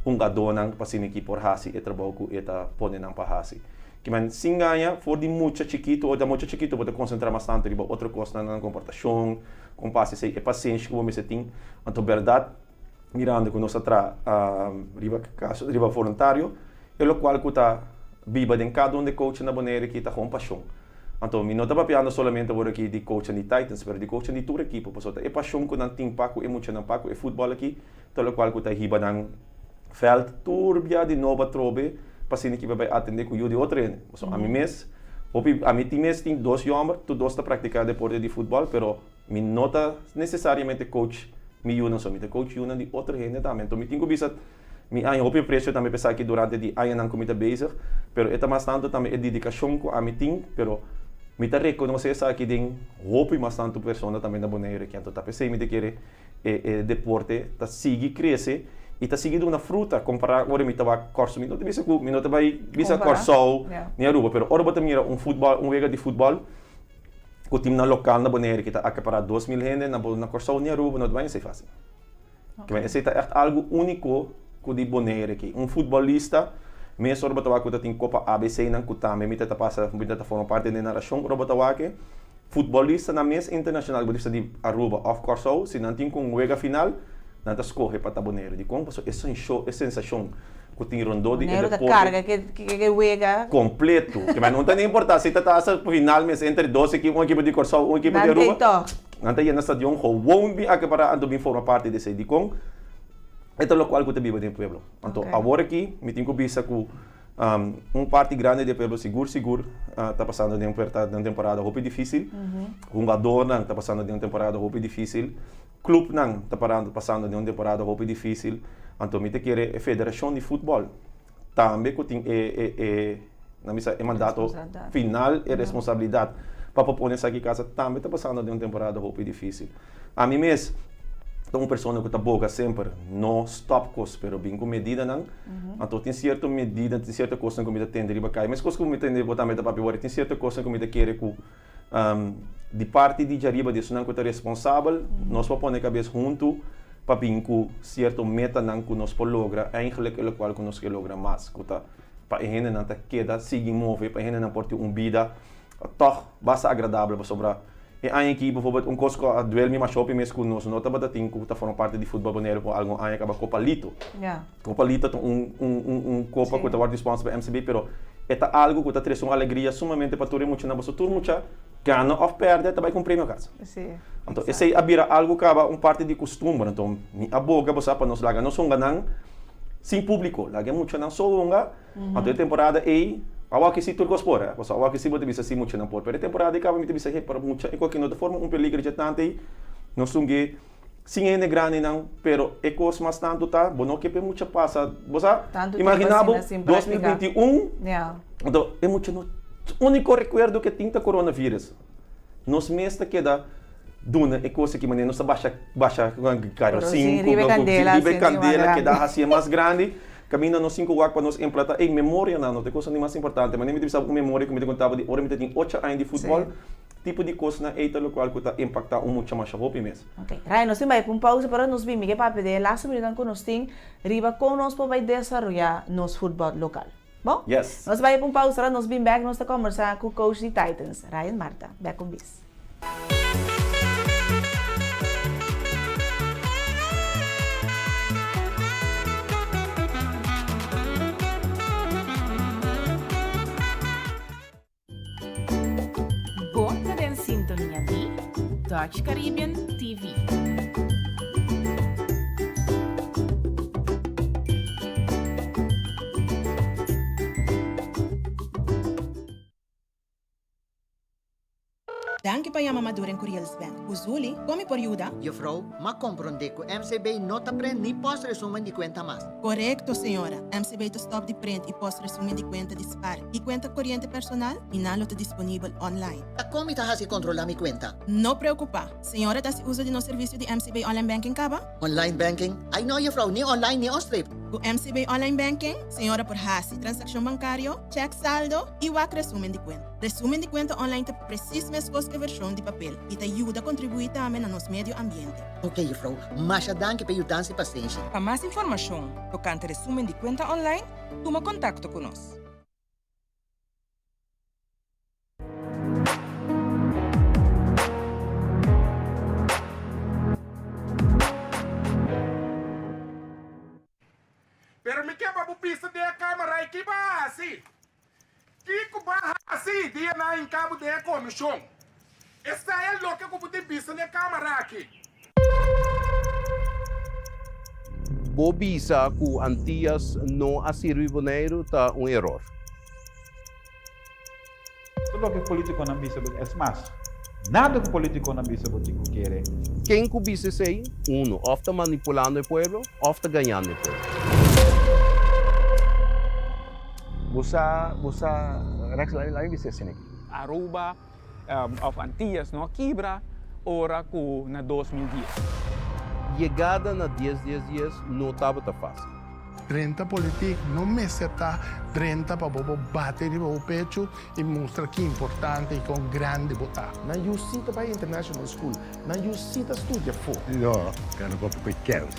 hungadónan pa asina ki por hasi e trabou ku e ta pone nan pa hasi. Kimen sin gaña for di mucha chikitu o da mucha chikitu bo ta konsentrá mas tantu riba otro kosnan, nan komportashon, kon pa hasi esei, e pasenshi ku bo mester tin. Anto bèrdat mirando ku nos a traha riba kaso riba voluntario e lokual ku ta biba den kada un di e coachnan na Bonaire ki ta kon pashon. Anto mi no ta papiando solamente awor aki di coachnan di Titans, pero di coachnan di tur ekipo, pasobra ta e pashon ku nan tin pa ku e muchanan, pa ku e futbòl aki, ta lokual ku ta hiba nan vèlt tur bia di nobo atrobe pa asina ki bai atendé ku yu di otro hende. Pasobra ami mes, hopi, ami tin mes tin dos yòmber, tur dos ta praktiká deporte di futbòl, pero mi no ta nesesariamente coach mi yunan so, mi ta coach yunan di otro hende tambe. Anto mi tin ku bisa. Mi haña hopi aprecio tambe p'esaki ki durante di añanan ku mi ta bezig, pero e ta mas tantu tambe e dedikashon ku ami tin, pero mi ta rekonosé esaki den hopi mas tantu persona tambe na Boneiru aki. Anto ta p'esei mi ta kere e e deporte ta sigui krese i ta sigui duna fruta kompará ora mi ta wak Kòrsou. Mi no ta bisa ku mi no ta bai bisa Kòrsou ni Aruba, pero ora bo ta mira un futbòl un wega di futbòl ku timnan lokal na Boneiru ki ta akapará 2000 hende, na bo na Kòrsou ni Aruba no ta bai esei fásil. Kimen esei ta ègt algu úniko ku di Bonaire aki. Un futbolista, mes ora bo ta wak ku ta tin Kopa ABC nan ku tambe mi ta ta pasa, mi ta ta forma parti den narashon ora bo ta wak e. Futbolistanan mes internashonal, bo ta di Aruba òf Kòrsou, si nan tin ku un wega final, nan ta skohe pa ta Bonaire. Dikon? Pasobra e sensho, e sensashon ku tin rondó di e Bonaire ta deporte. karga ke ke wega. Kompleto. Kimen no ta ni importá si ta ta hasta final mes entre dos ekipo, un ekipo di Kòrsou, un ekipo di Nan Aruba. tei tòg. Nan ta yena stadion gewoon bin acapará anto bin forma parti di esei. Dikon? E ta lokual ku ta biba den pueblo. Anto awor aki mi tin ku bisa ku un parti grandi di e pueblo sigur sigur ta pasando den un temporada hopi difísil. Hungadornan ta pasando den un temporada hopi difísil. Klupnan ta pasando den un temporada hopi difísil. Anto mi ta kere e federashon di futbòl tambe ku tin e e nan bisa e mandato final e responsabilidat pa por pone esaki kasa tambe ta pasando den un temporada hopi difisil. Ami mes ta un persona ku ta boga semper no stop kos pero bin ku medidanan anto tin sierto medida tin sierto kosnan ku mi ta tende riba kai meskos ku mi tende bo tambe ta papia wòrdu tin sierto kosnan ku mi ta kere ku Di parti di djariba di esunnan ku ta responsabel, nos por pone kabes huntu pa bin ku sierto metanan ku nos por logra, eigenlijk e lokual ku nos ke logra mas, ku ta pa e hendenan ta keda sigui move, pa e hendenan por tin un bida tòg basta agradabel, pasobra e aña aki bijvoorbeeld un kos ku a duel mi masha hopi mes ku nos no tabata tin ku ta forma parti di futbòl Boneiru pa algun aña kaba Kopa Lito. Kopa Lito ta un un un kopa ku ta wòrdu sponsor pa MCB pero e ta algu ku ta trese un alegria sumamente pa tur e muchanan pasobra tur mucha gana òf pèrdè ta bai ku un premio kas. Anto esei a bira algu kaba un parti di kustumber. Anto mi a boga bo sa pa nos laga nos hunganan sin públiko, laga e muchanan so hunga. Anto e temporada ei awor aki si tur kos por, pasobra awor aki si bo ta bisa si muchanan por, pero e temporada ei kaba mi ta bisa he pero mucha e koki no ta forma un peligro dje tantu ei nos tung'é. Sin hende grandinan, pero e kos mas tantu ta, bo no ke pa e mucha pasa, bo sa, Tantu tempu imagina bo asina sin dos mil praktiká. 21, Ja. anto e mucha no, úniko rekuerdo ke tin ta coronavirus. Nos mes ta keda. duna e kos aki manera nos ta basha basha karosin ku riba e kandela keda hasié mas grandi kaminda nos tin ku wak pa nos emplata ey memorianan no ta e kosnan di mas importante manera mi ta bisa bo un memoria ku mi ta konta bo di ora mi ta tin ocho aña di futbòl tipo di kosnan ey ta lokual ku ta impaktá un mucha masha hopi mes. Ok Ryan nos tin bai pa un pausa pero nos bin mi ke papia di e lastu minutonan ku nos tin riba kon nos por bai desaroyá nos futbòl lokal. Bon? Yes. Nos bai pa un pausa ora nos bin bek nos ta kombersá ku coach di Titans Ryan Marta. Bek un bis. Bo ta den sintonia di Dutch Caribbean TV. Danki pa yama Maduren Curiels Bank. Ku Zuli, kon mi por yuda? Juffrouw, m'a komprondé ku MCB no ta prent ni post resumen di kuenta mas. Korekto, señora. MCB ta stòp di prent i post resumen di kuenta di spar i kuenta koriente personal i nan lo ta disponibel online. Ta kon mi ta hasi kontrolá mi kuenta? No preokupá. Señora ta hasi uso di nos servisio di MCB Online Banking kaba? Online banking? Ai no, juffrouw, ni online ni onstreep. Ku MCB Online Banking, señora por hasi transakshon bankario, chèk saldo i wak resumen di kuenta. Resumen di kuenta online ta presis meskos ku e vershon di papel i ta yuda kontribuí tambe na nos medio ambiente. Ok, juffrouw, masha danki pa e yudansa i pasenshi. Pa mas informashon tokante resumen di kuenta online, tuma kontakto ku nos. Pero mi ke pa bo bisa den e kamera ei ki bo a hasi. Kiko bo a hasi dia nan a hinka bo den e komishon? Esei e loke ku bo tin bisa na e kamera aki. Bo bisa ku Antias no a sirbi Boneiru ta un eror. Tur loke politiconan bisa bo, es mas, nada cu politiconan bisa bo tin cu kere. Ken cu bisa esey? Uno, of ta manipulando e pueblo, of ta gañando e pueblo. Bo sa, bo sa, Rex, laat mi bisa esaki. Aruba of Antillas no a kibra ora cu na 2010. Yegada na dies dies dies no tabata facil. Drenta politik no mester ta drenta pa bo por bati riba bo pechu i mustra ki importante i kon grandi bo ta. Nan yu si ta bai international school. Nan yu si ta studia afó. No, kano papia ku e kèns.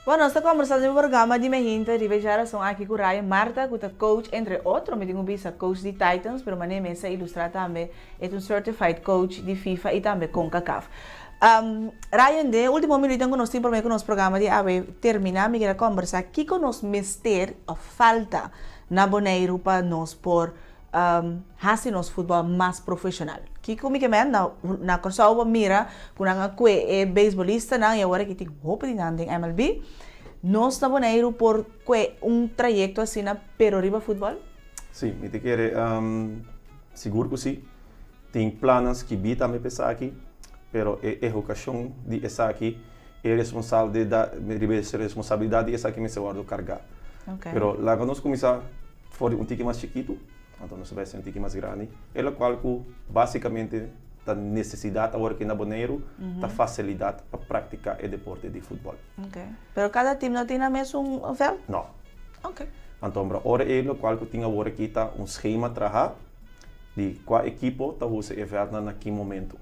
Bueno, nos ta kombersá den e programa di Mehinta riba e djarason aki ku Ryan Marta ku ta coach entre otro, mi tin ku bisa coach di Titans, pero manera mi a ilustrá tambe e ta un certified coach di FIFA i tambe Concacaf. Ryan, den e ultimo minutonan ku nos tin promé ku nos programa di awe terminá, mi kier a kombersá kiko nos mester òf falta na Boneiru pa nos por hasi nos futbòl mas profeshonal. Kiko mi ke men? Na na Kòrsou bo mira ku nan a kue e beisbolistanan i awor aki tin hopi di nan den MLB. Nos na Boneiru por kue un trayekto asina pero riba futbòl? Sí, mi ta kere sigur ku sí. Tin plannan skibí tambe pa esaki, pero e ehukashon di esaki, e riba e responsabilidat di esaki mester wòrdu kargá. Pero laga nos kuminsá For di un tiki mas chikitu, anto nos ta bai haci un tiki mas grandi, e locual cu basicamente ta necesidad awor aki na Boneiru, ta facilidad pa practica e deporte di futbol. Ok. Pero cada team no tin nan mesun veld? No. Ok. Anto ora ora e locual cu tin awor aki ta un schema traha di cua ekipo ta usa e veldnan na ki momento.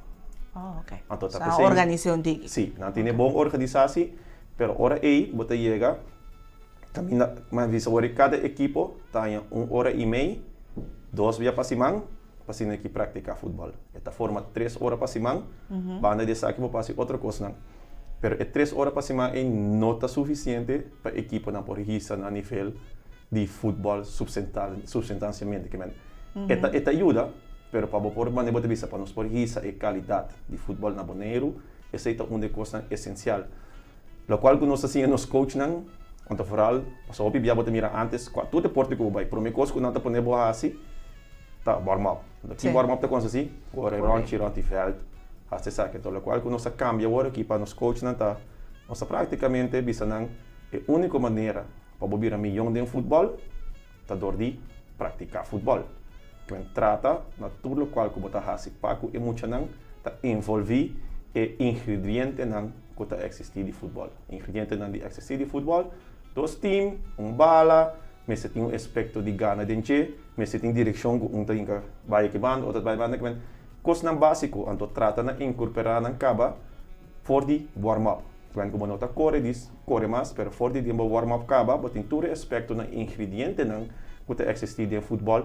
Oh, ok. Anto ta So nan organisa un tiki. Si, nan tin e bon organisatie, pero ora ey bo ta yega. Caminda mas bisa wor cada ekipo ta haña un ora y mei, dos bia pa siman, pa asina ki practica futbol. E ta forma tres ora pa siman, banda di esaki bo por haci otro cosnan. Pero e tres ora pa siman ei no ta sufisiente pa ekiponan por hisa na nivel di futbòl supstansiamente. Ke men, e ta e ta yuda, pero pa bo por manera bo ta bisa pa nos por hisa e kalidat di futbòl na Boneiru, esei ta un di e kosnan esensial. Lokual ku nos ta siña nos coachnan, anto foral, pasobra hopi bia bo ta mira ántes kua tur deporte ku bo bai, promé kos ku nan ta pone bo hasi ta warm up. Anto ki warm up ta konsistí? Kore ròntchi rònt di vèlt, hasi esaki. Anto lokual ku nos a kambia awor aki pa nos coachnan ta, nos ta práktikamente bisa nan e úniko manera pa bo bira miyon den futbòl ta dor di praktiká futbòl. Kwen trata na tur lokual ku bo ta hasi pa ku e muchanan ta envolví e ingredientenan ku ta eksistí di futbòl. Ingredientenan di eksistí di futbòl, dos tim, un bala, mester tin un espekto di gana den dje, mester tin direkshon ku un ta hinka bai aki banda, otro ta bai banda aki banda. Kosnan básiko, anto trata na inkorporá nan kaba for di warm up. Kwen ku bo no ta kore dis kore mas, pero for di den bo warm up kaba bo tin tur e aspektonan i ingredientenan ku ta eksistí den futbòl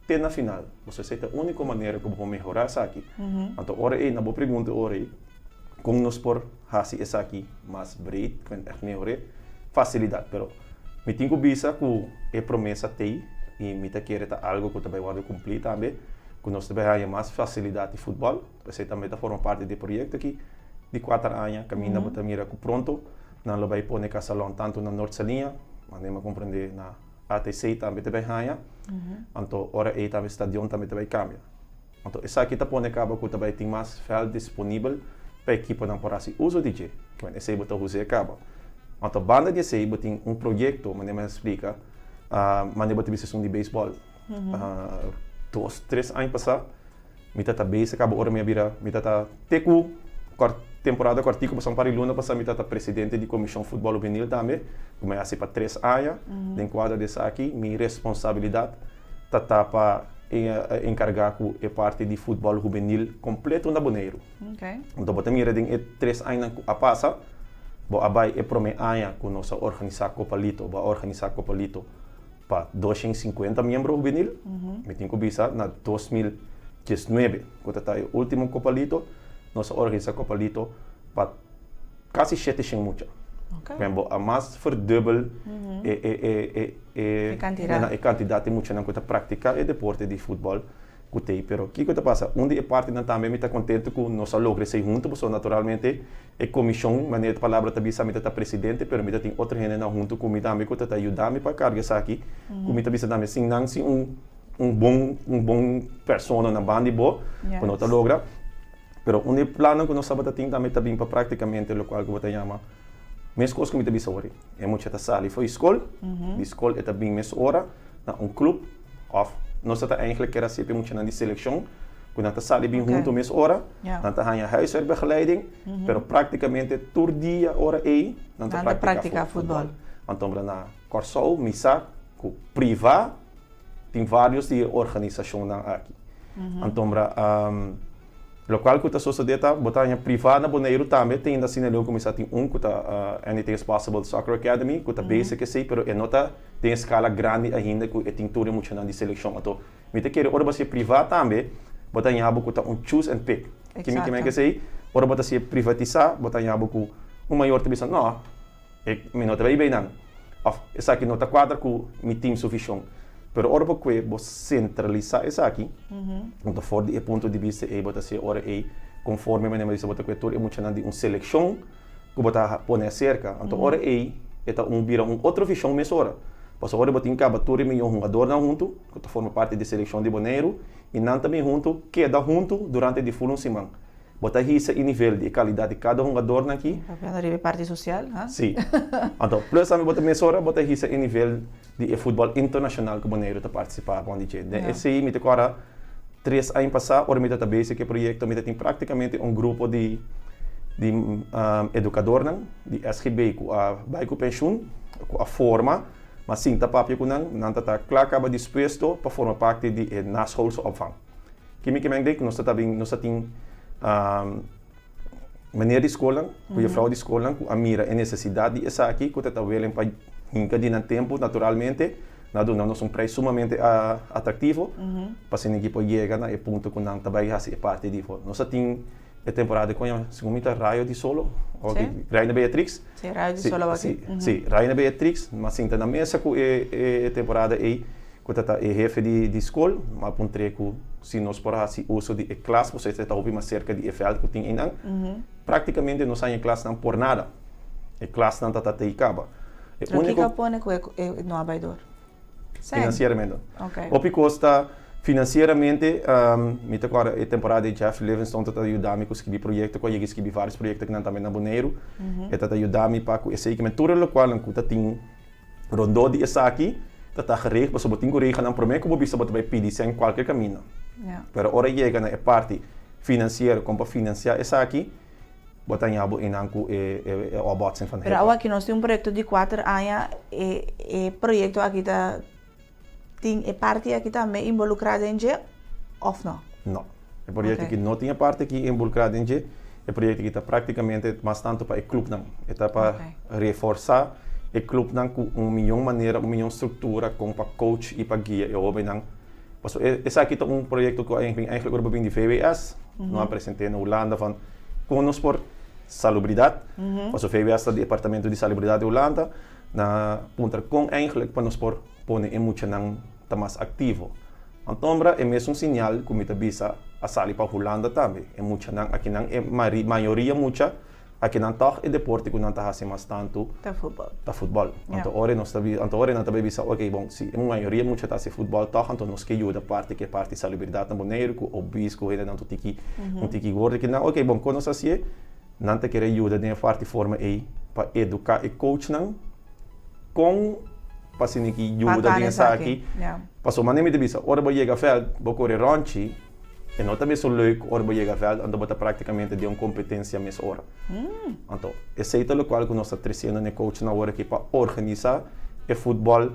te na final. Pasobra esei ta e úniko manera ku bo por mehorá esaki. Anto ora ei na bo pregunta ora ei kon nos por hasi esaki mas breed, kwen ègt mehor'é, fasilidat. Pero mi tin ku bisa ku e promesa t'ei i mi ta kere ta algu ku ta bai wòrdu kumplí tambe, ku nos ta bai haña mas fasilidat di futbòl. Esei tambe ta forma parti di e proyekto aki di kuater aña kaminda bo ta mira ku pronto nan lo bai pone kasalon tantu na Noord Saliña, mane mi a komprende na ATC tambe ta bai haña, anto ora ei tambe stadion tambe ta bai kambia. Anto esaki ta pone kaba ku ta bai tin mas vèlt disponibel pa ekiponan por hasi uso di dje. Kimen esei bo ta hus'é kaba. Anto banda di esei bo tin un proyekto, mane mi a splika, mane bo ta bisa esun di beisbòl. Dos, tres aña pasá. Mi ta ta bezig caba ora mi a bira, mi ta ta te cu temporada cortico pasobra un par di luna pasa mi ta ta presidente di comision futbol hubenil tambe, cu mi a haci pa tres aña. Den cuadro di esaki mi responsabilidad ta ta pa encarga cu e parti di futbol hubenil completo na Boneiru. Anto bo ta mira den e tres añanan cu a pasa, bo a bay e prome aña cu nos a organisa Copa Lito, bo a organisa Copa Lito Pa 250 miembro hubenil, mi tin ku bisa na 2019, ku ta ta e último Kopalito, nos a organisa Kopalito pa kasi 700 mucha. Men bo a mas verdubbel e e e e e e kantidat di muchanan ku ta praktiká e deporte di futbòl ku tei. Pero kiko ta pasa? Un di e partinan tambe mi ta kontentu ku nos a logra esei huntu, pasobra naturalmente E komishon, manera e palabra ta bisa, mi ta ta presidente, pero mi ta tin otro hendenan huntu ku mi tambe ku ta ta yuda mi pa karga esaki, ku mi ta bisa tambe sin nan, sin un un bon un bon persona na banda di bo, bo no ta logra. Pero un di e plannan ku nos tabata tin tambe ta bin pa praktikamente lokual ku bo ta yama meskos ku mi ta bisa awor, e mucha ta sali for di skol, di skol e ta bin mesora na un klup òf nos ta ta eigentlik kere hasi pa e muchanan di selekshon ku nan ta sali bin huntu mes ora, nan ta haña huiswerkbegeleiding, pero práktikamente tur dia ora ei nan ta praktiká futbòl. Anto na Kòrsou mi sa ku privá tin vários di e organisashonnan aki. Anto Lokual ku ta sosodé ta, bo ta haña privá na Boneiru tambe, te ainda asina leu kuminsá tin un ku ta Anything is Possible Soccer Academy ku ta bezig esei, pero e no ta den eskala grandi ainda ku e tin tur e muchanan di selekshon. Anto mi ta kere ora bo hasié privá tambe, bo ta haña bo ku ta un choose and pick. Ki mi ke men esei? Ora bo ta hasié privatisá, bo ta haña bo ku un mayor ta bisa, no, E mi no ta bay bay nan. Of esaki no ta cuadra cu mi team su vision. Pero ora bo cue bo centralisa esaki, anto for di e punto di bista ey bo ta haci ora ey conforme manera mi a bisa bo ta cue tur e muchanan di un seleccion cu bo ta pone acerca. Anto ora ey e ta un bira un otro vision mesora. Pasobra ora bo tin caba tur e miyon hungadornan hunto cu ta forma parti di seleccion di Boneiru y nan ta bin hunto keda hunto durante di ful un siman. Bo ta hisa e nivel di e kalidat di kada hungadornan aki. Papiando riba e parti sosial, ha? Sí. Anto, plus tambe bo ta mesora bo ta hisa e nivel di e futbòl internashonal ku Boneiru ta partisipá bon di dje. Den esei mi ta kòrda tres aña pasá ora mi ta ta bezig ku e proyekto mi ta tin práktikamente un grupo di di edukadornan di SGB ku a bai ku penshun, ku a forma, ma sinta papia ku nan, nan ta ta kla kaba dispuesto pa forma parti di e naschoolse opvang. Kimi kimen den ku nos ta bin nos ta tin meneer di skolnan ku jufrou di skolnan ku a mira e nesesidat di esaki ku ta ta welen pa hinka di nan tempu naturalmente nan a duna nos un preis sumamente atraktivo pa asina ki por yega na e punto ku nan ta bai hasi e parti di nos a tin. E temporada ku a segun mi ta Rayo di Solo, sí. Reina Beatrix. Sí, Rayo di Solo sí, sí, sí, Reina Beatrix, m'a sinta na mesa ku e e temporada ei ku ta ta e hefe di di skol, m'a puntr'é ku si nos por hasi uso di e klas pasobra esei ta hopi mas serka di e vèlt ku tin einan. Praktikamente nos haña e klasnan por nada. E klasnan ta ta tei kaba. E Pero kiko a pone ku e no a bai dor? Financieramente. Hopi kos ta financieramente, mi ta kòrda e temporada di Jeff Livingstone ta ta yuda mi ku skibi proyekto, ku a yega skibi vários proyekto kinan tambe na Boneiru. E ta ta yuda mi pa ku esei kimen tur e lokualnan ku ta tin rondó di esaki ta ta geregeld pasobra bo tin ku regla nan promé ku bo bisa bo ta bai pidi sèn kualke kaminda. Pero ora yega na e parti finansiero kon pa finansiá esaki, Bo ta ña bo einan ku e e opbotsing van Pero awor aki nos tin un proyekto di kuater aña, e e proyekto aki ta tin e parti aki tambe involukrá den dje òf no? No. E proyekto aki no tin e parti aki involukrá den dje. E proyekto aki ta praktikamente mas tantu pa e klupnan. E ta pa reforsá e klupnan ku un miyon manera, un miyon struktura kon pa coach i pa guia e hóbennan. Pasobra esaki ta un proyekto ku eigenlijk ora bo bin di VWS, no a present'é na Hulanda van kon nos por salubridat, pasobra VWS ta departamento di salubridat di Hulanda, na puntra kon eigenlijk pa nos por pone e muchanan ta mas aktivo. Antombra e mesun siñal ku mi ta bisa a sali pa Hulanda tambe, e muchanan akinan e mayoria mucha Akinan tòg e deporte ku nan ta hasi mas tantu Ta futbòl. ta futbòl. Anto ora nos ta anto ora nan ta bai bisa oke bon si e mayoria mucha ta hasi futbòl tòg anto nos ke yuda parti ku e parti salubridat na Boneiru ku obis ku hendenan ta tiki un tiki gordo kinan oke bon kon nos hasié nan ta kere yuda den e parti forma ei pa eduká e coachnan kon pa asina ki yuda den esaki pasobra manera mi ta bisa ora bo yega vèlt bo kore ròntchi. E no ta mesun leuk ora bo yega vèlt, anto bo ta praktikamente den un kompetensia mes ora. Anto, esei ta lokual ku nos ta tresiendo na e coachnan awor aki pa organisá e futbòl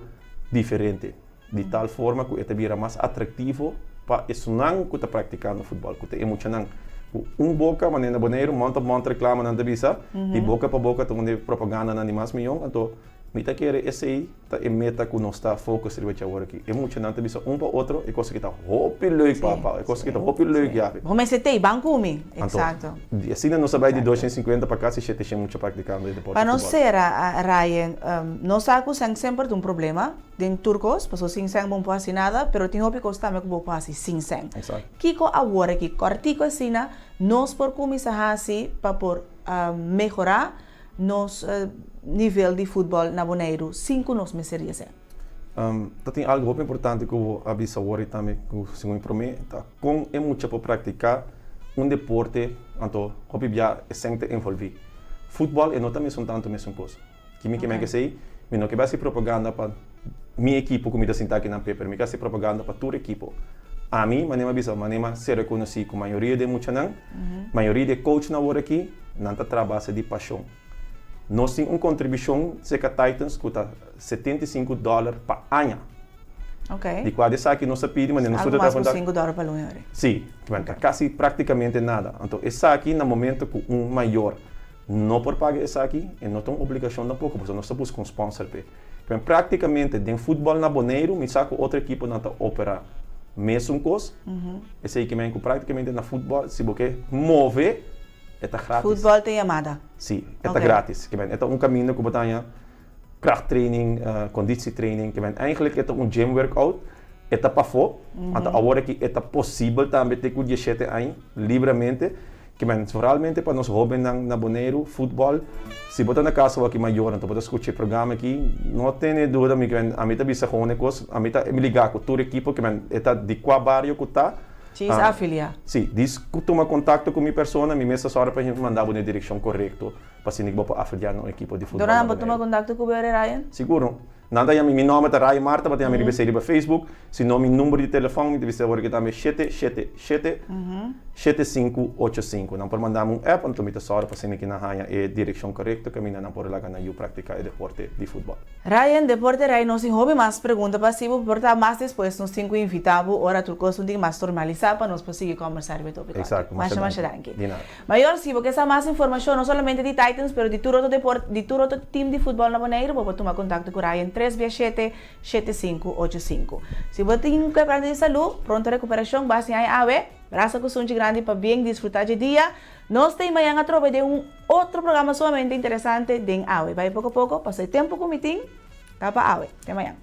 diferente, di tal forma ku e ta bira mas atraktivo pa esunnan ku ta praktikando futbòl, ku ta e muchanan. Ku un boka, manera na Boneiru, mond op mond reklama nan ta bisa, di boka pa boka ta un di e propagandanan di mas mion, anto mi ta kere esei. Ta e meta ku nos ta focus riba dje awor aki. E muchanan ta bisa un pa otro e kos aki ta hopi leuk papa, e kos aki ta hopi leuk yapi. Bo mester tei, ban ku mi. Exacto. Anto, asina nos a bai di 250 pa kasi 700 mucha praktikando e deporte Pa nos futbòl. sera, Ryan, nos sa ku sèn semper ta un problema den tur kos, pasobra sin sèn bo no por hasi nada, pero tin hopi kos tambe ku bo por hasi sin sèn. Exacto. Kiko awor aki, kòrtiku asina, nos por kuminsá hasi pa por mehorá nos nivel di futbòl na Boneiru sin ku nos mester di esei. Ta tin algu hopi importante ku bo a bisa awor i tambe ku segun mi promé ta kon e mucha por praktiká un deporte anto hopi bia esei ta envolví. Futbòl e no ta mesun tantu mesun kos. Ki mi ke men esei? Mi no ke bai hasi propaganda pa mi ekipo ku mi ta sinta aki na Pepper, mi ke hasi propaganda pa tur ekipo. Ami, manera mi a bisa, manera mi a ser rekonosí ku mayoria di e muchanan, mayoria di e coachnan awor aki, nan ta traha base di pashon. Nos tin un kontribushon serka Titans ku ta 75 dòler pa aña. Ok. Di kua di esaki nos ta pidi, manera nos tur ta Algu mas ku sinku dòler pa luna yori. Sí, ta kasi praktikamente nada. Anto esaki na momento ku un mayor no por paga esaki, e no ta un obligashon tampoko, pasobra nos ta buska un sponsor p'e. Pero práktikamente den futbòl na Boneiru mi sa ku otro ekiponan ta operá mesun kos. Esei ke men ku práktikamente na futbòl si bo ke move e ta grátis. Futbòl ta yamada. Sí, e ta grátis. Ke men e ta un kaminda ku bo ta haña krachttraining, konditietraining. Ke men eigentlik e ta un gym workout. E ta pafó. Anto awor aki e ta posibel tambe te ku diesshete aña libramente. Ke men vooralmente pa nos hobennan na Boneiru, futbòl, si bo ta na kas awor aki mayornan ta bo ta skucha e programa aki, no tene duda mi ke men ami ta bisa gewoon e kos, ami ta ligá ku tur ekipo ke men e ta di kua bario ku ta. Djis afiliá. Si, djis ku tuma kontakto ku mi persona, mi mes ta sòru pa hende manda bo na e direkshon korekto pa asina ku bo por afiliá na un ekipo di futbòl na Dora nan por Boneiru. tuma kontakto ku bo Ryan? Sigur. Nan ta yama mi, mi nòmber ta Ryan Marta, bo ta yama mi riba esei riba Facebook, si no mi number di telefòn mi ta bisa awor aki tambe 777 7585. Nan por manda mi un app anto mi ta sòru pa asina ki nan haña e direkshon korekto kaminda nan por laga nan yu praktiká e deporte di futbòl. Ryan, Deporte Ray nos tin hopi mas pregunta pa hasi bo, por ta mas despues nos tin ku invitá bo ora tur kos un tin mas normalisá pa nos por sigui kòmbersá riba e tópiko aki. Exacto, Masha masha danki. Di nada. Mayor, si bo ke sa mas informashon no solamente di Titans pero di tur otro deport di tur otro team di futbòl na Boneiru bo por tuma kontakto ku Ryan. 3 bia 7, 7 5, 8 5. Si bo tin un kebrante di salú, pronto rekuperashon, basta ña awe, brasa ku sunchi grandi pa bien disfrutá dje dia. Nos ta i mañan atrobe den un otro programa sumamente interesante den Awe. Bai poko poko, paso e tempu ku mi tin ta pa awe. Te mañan.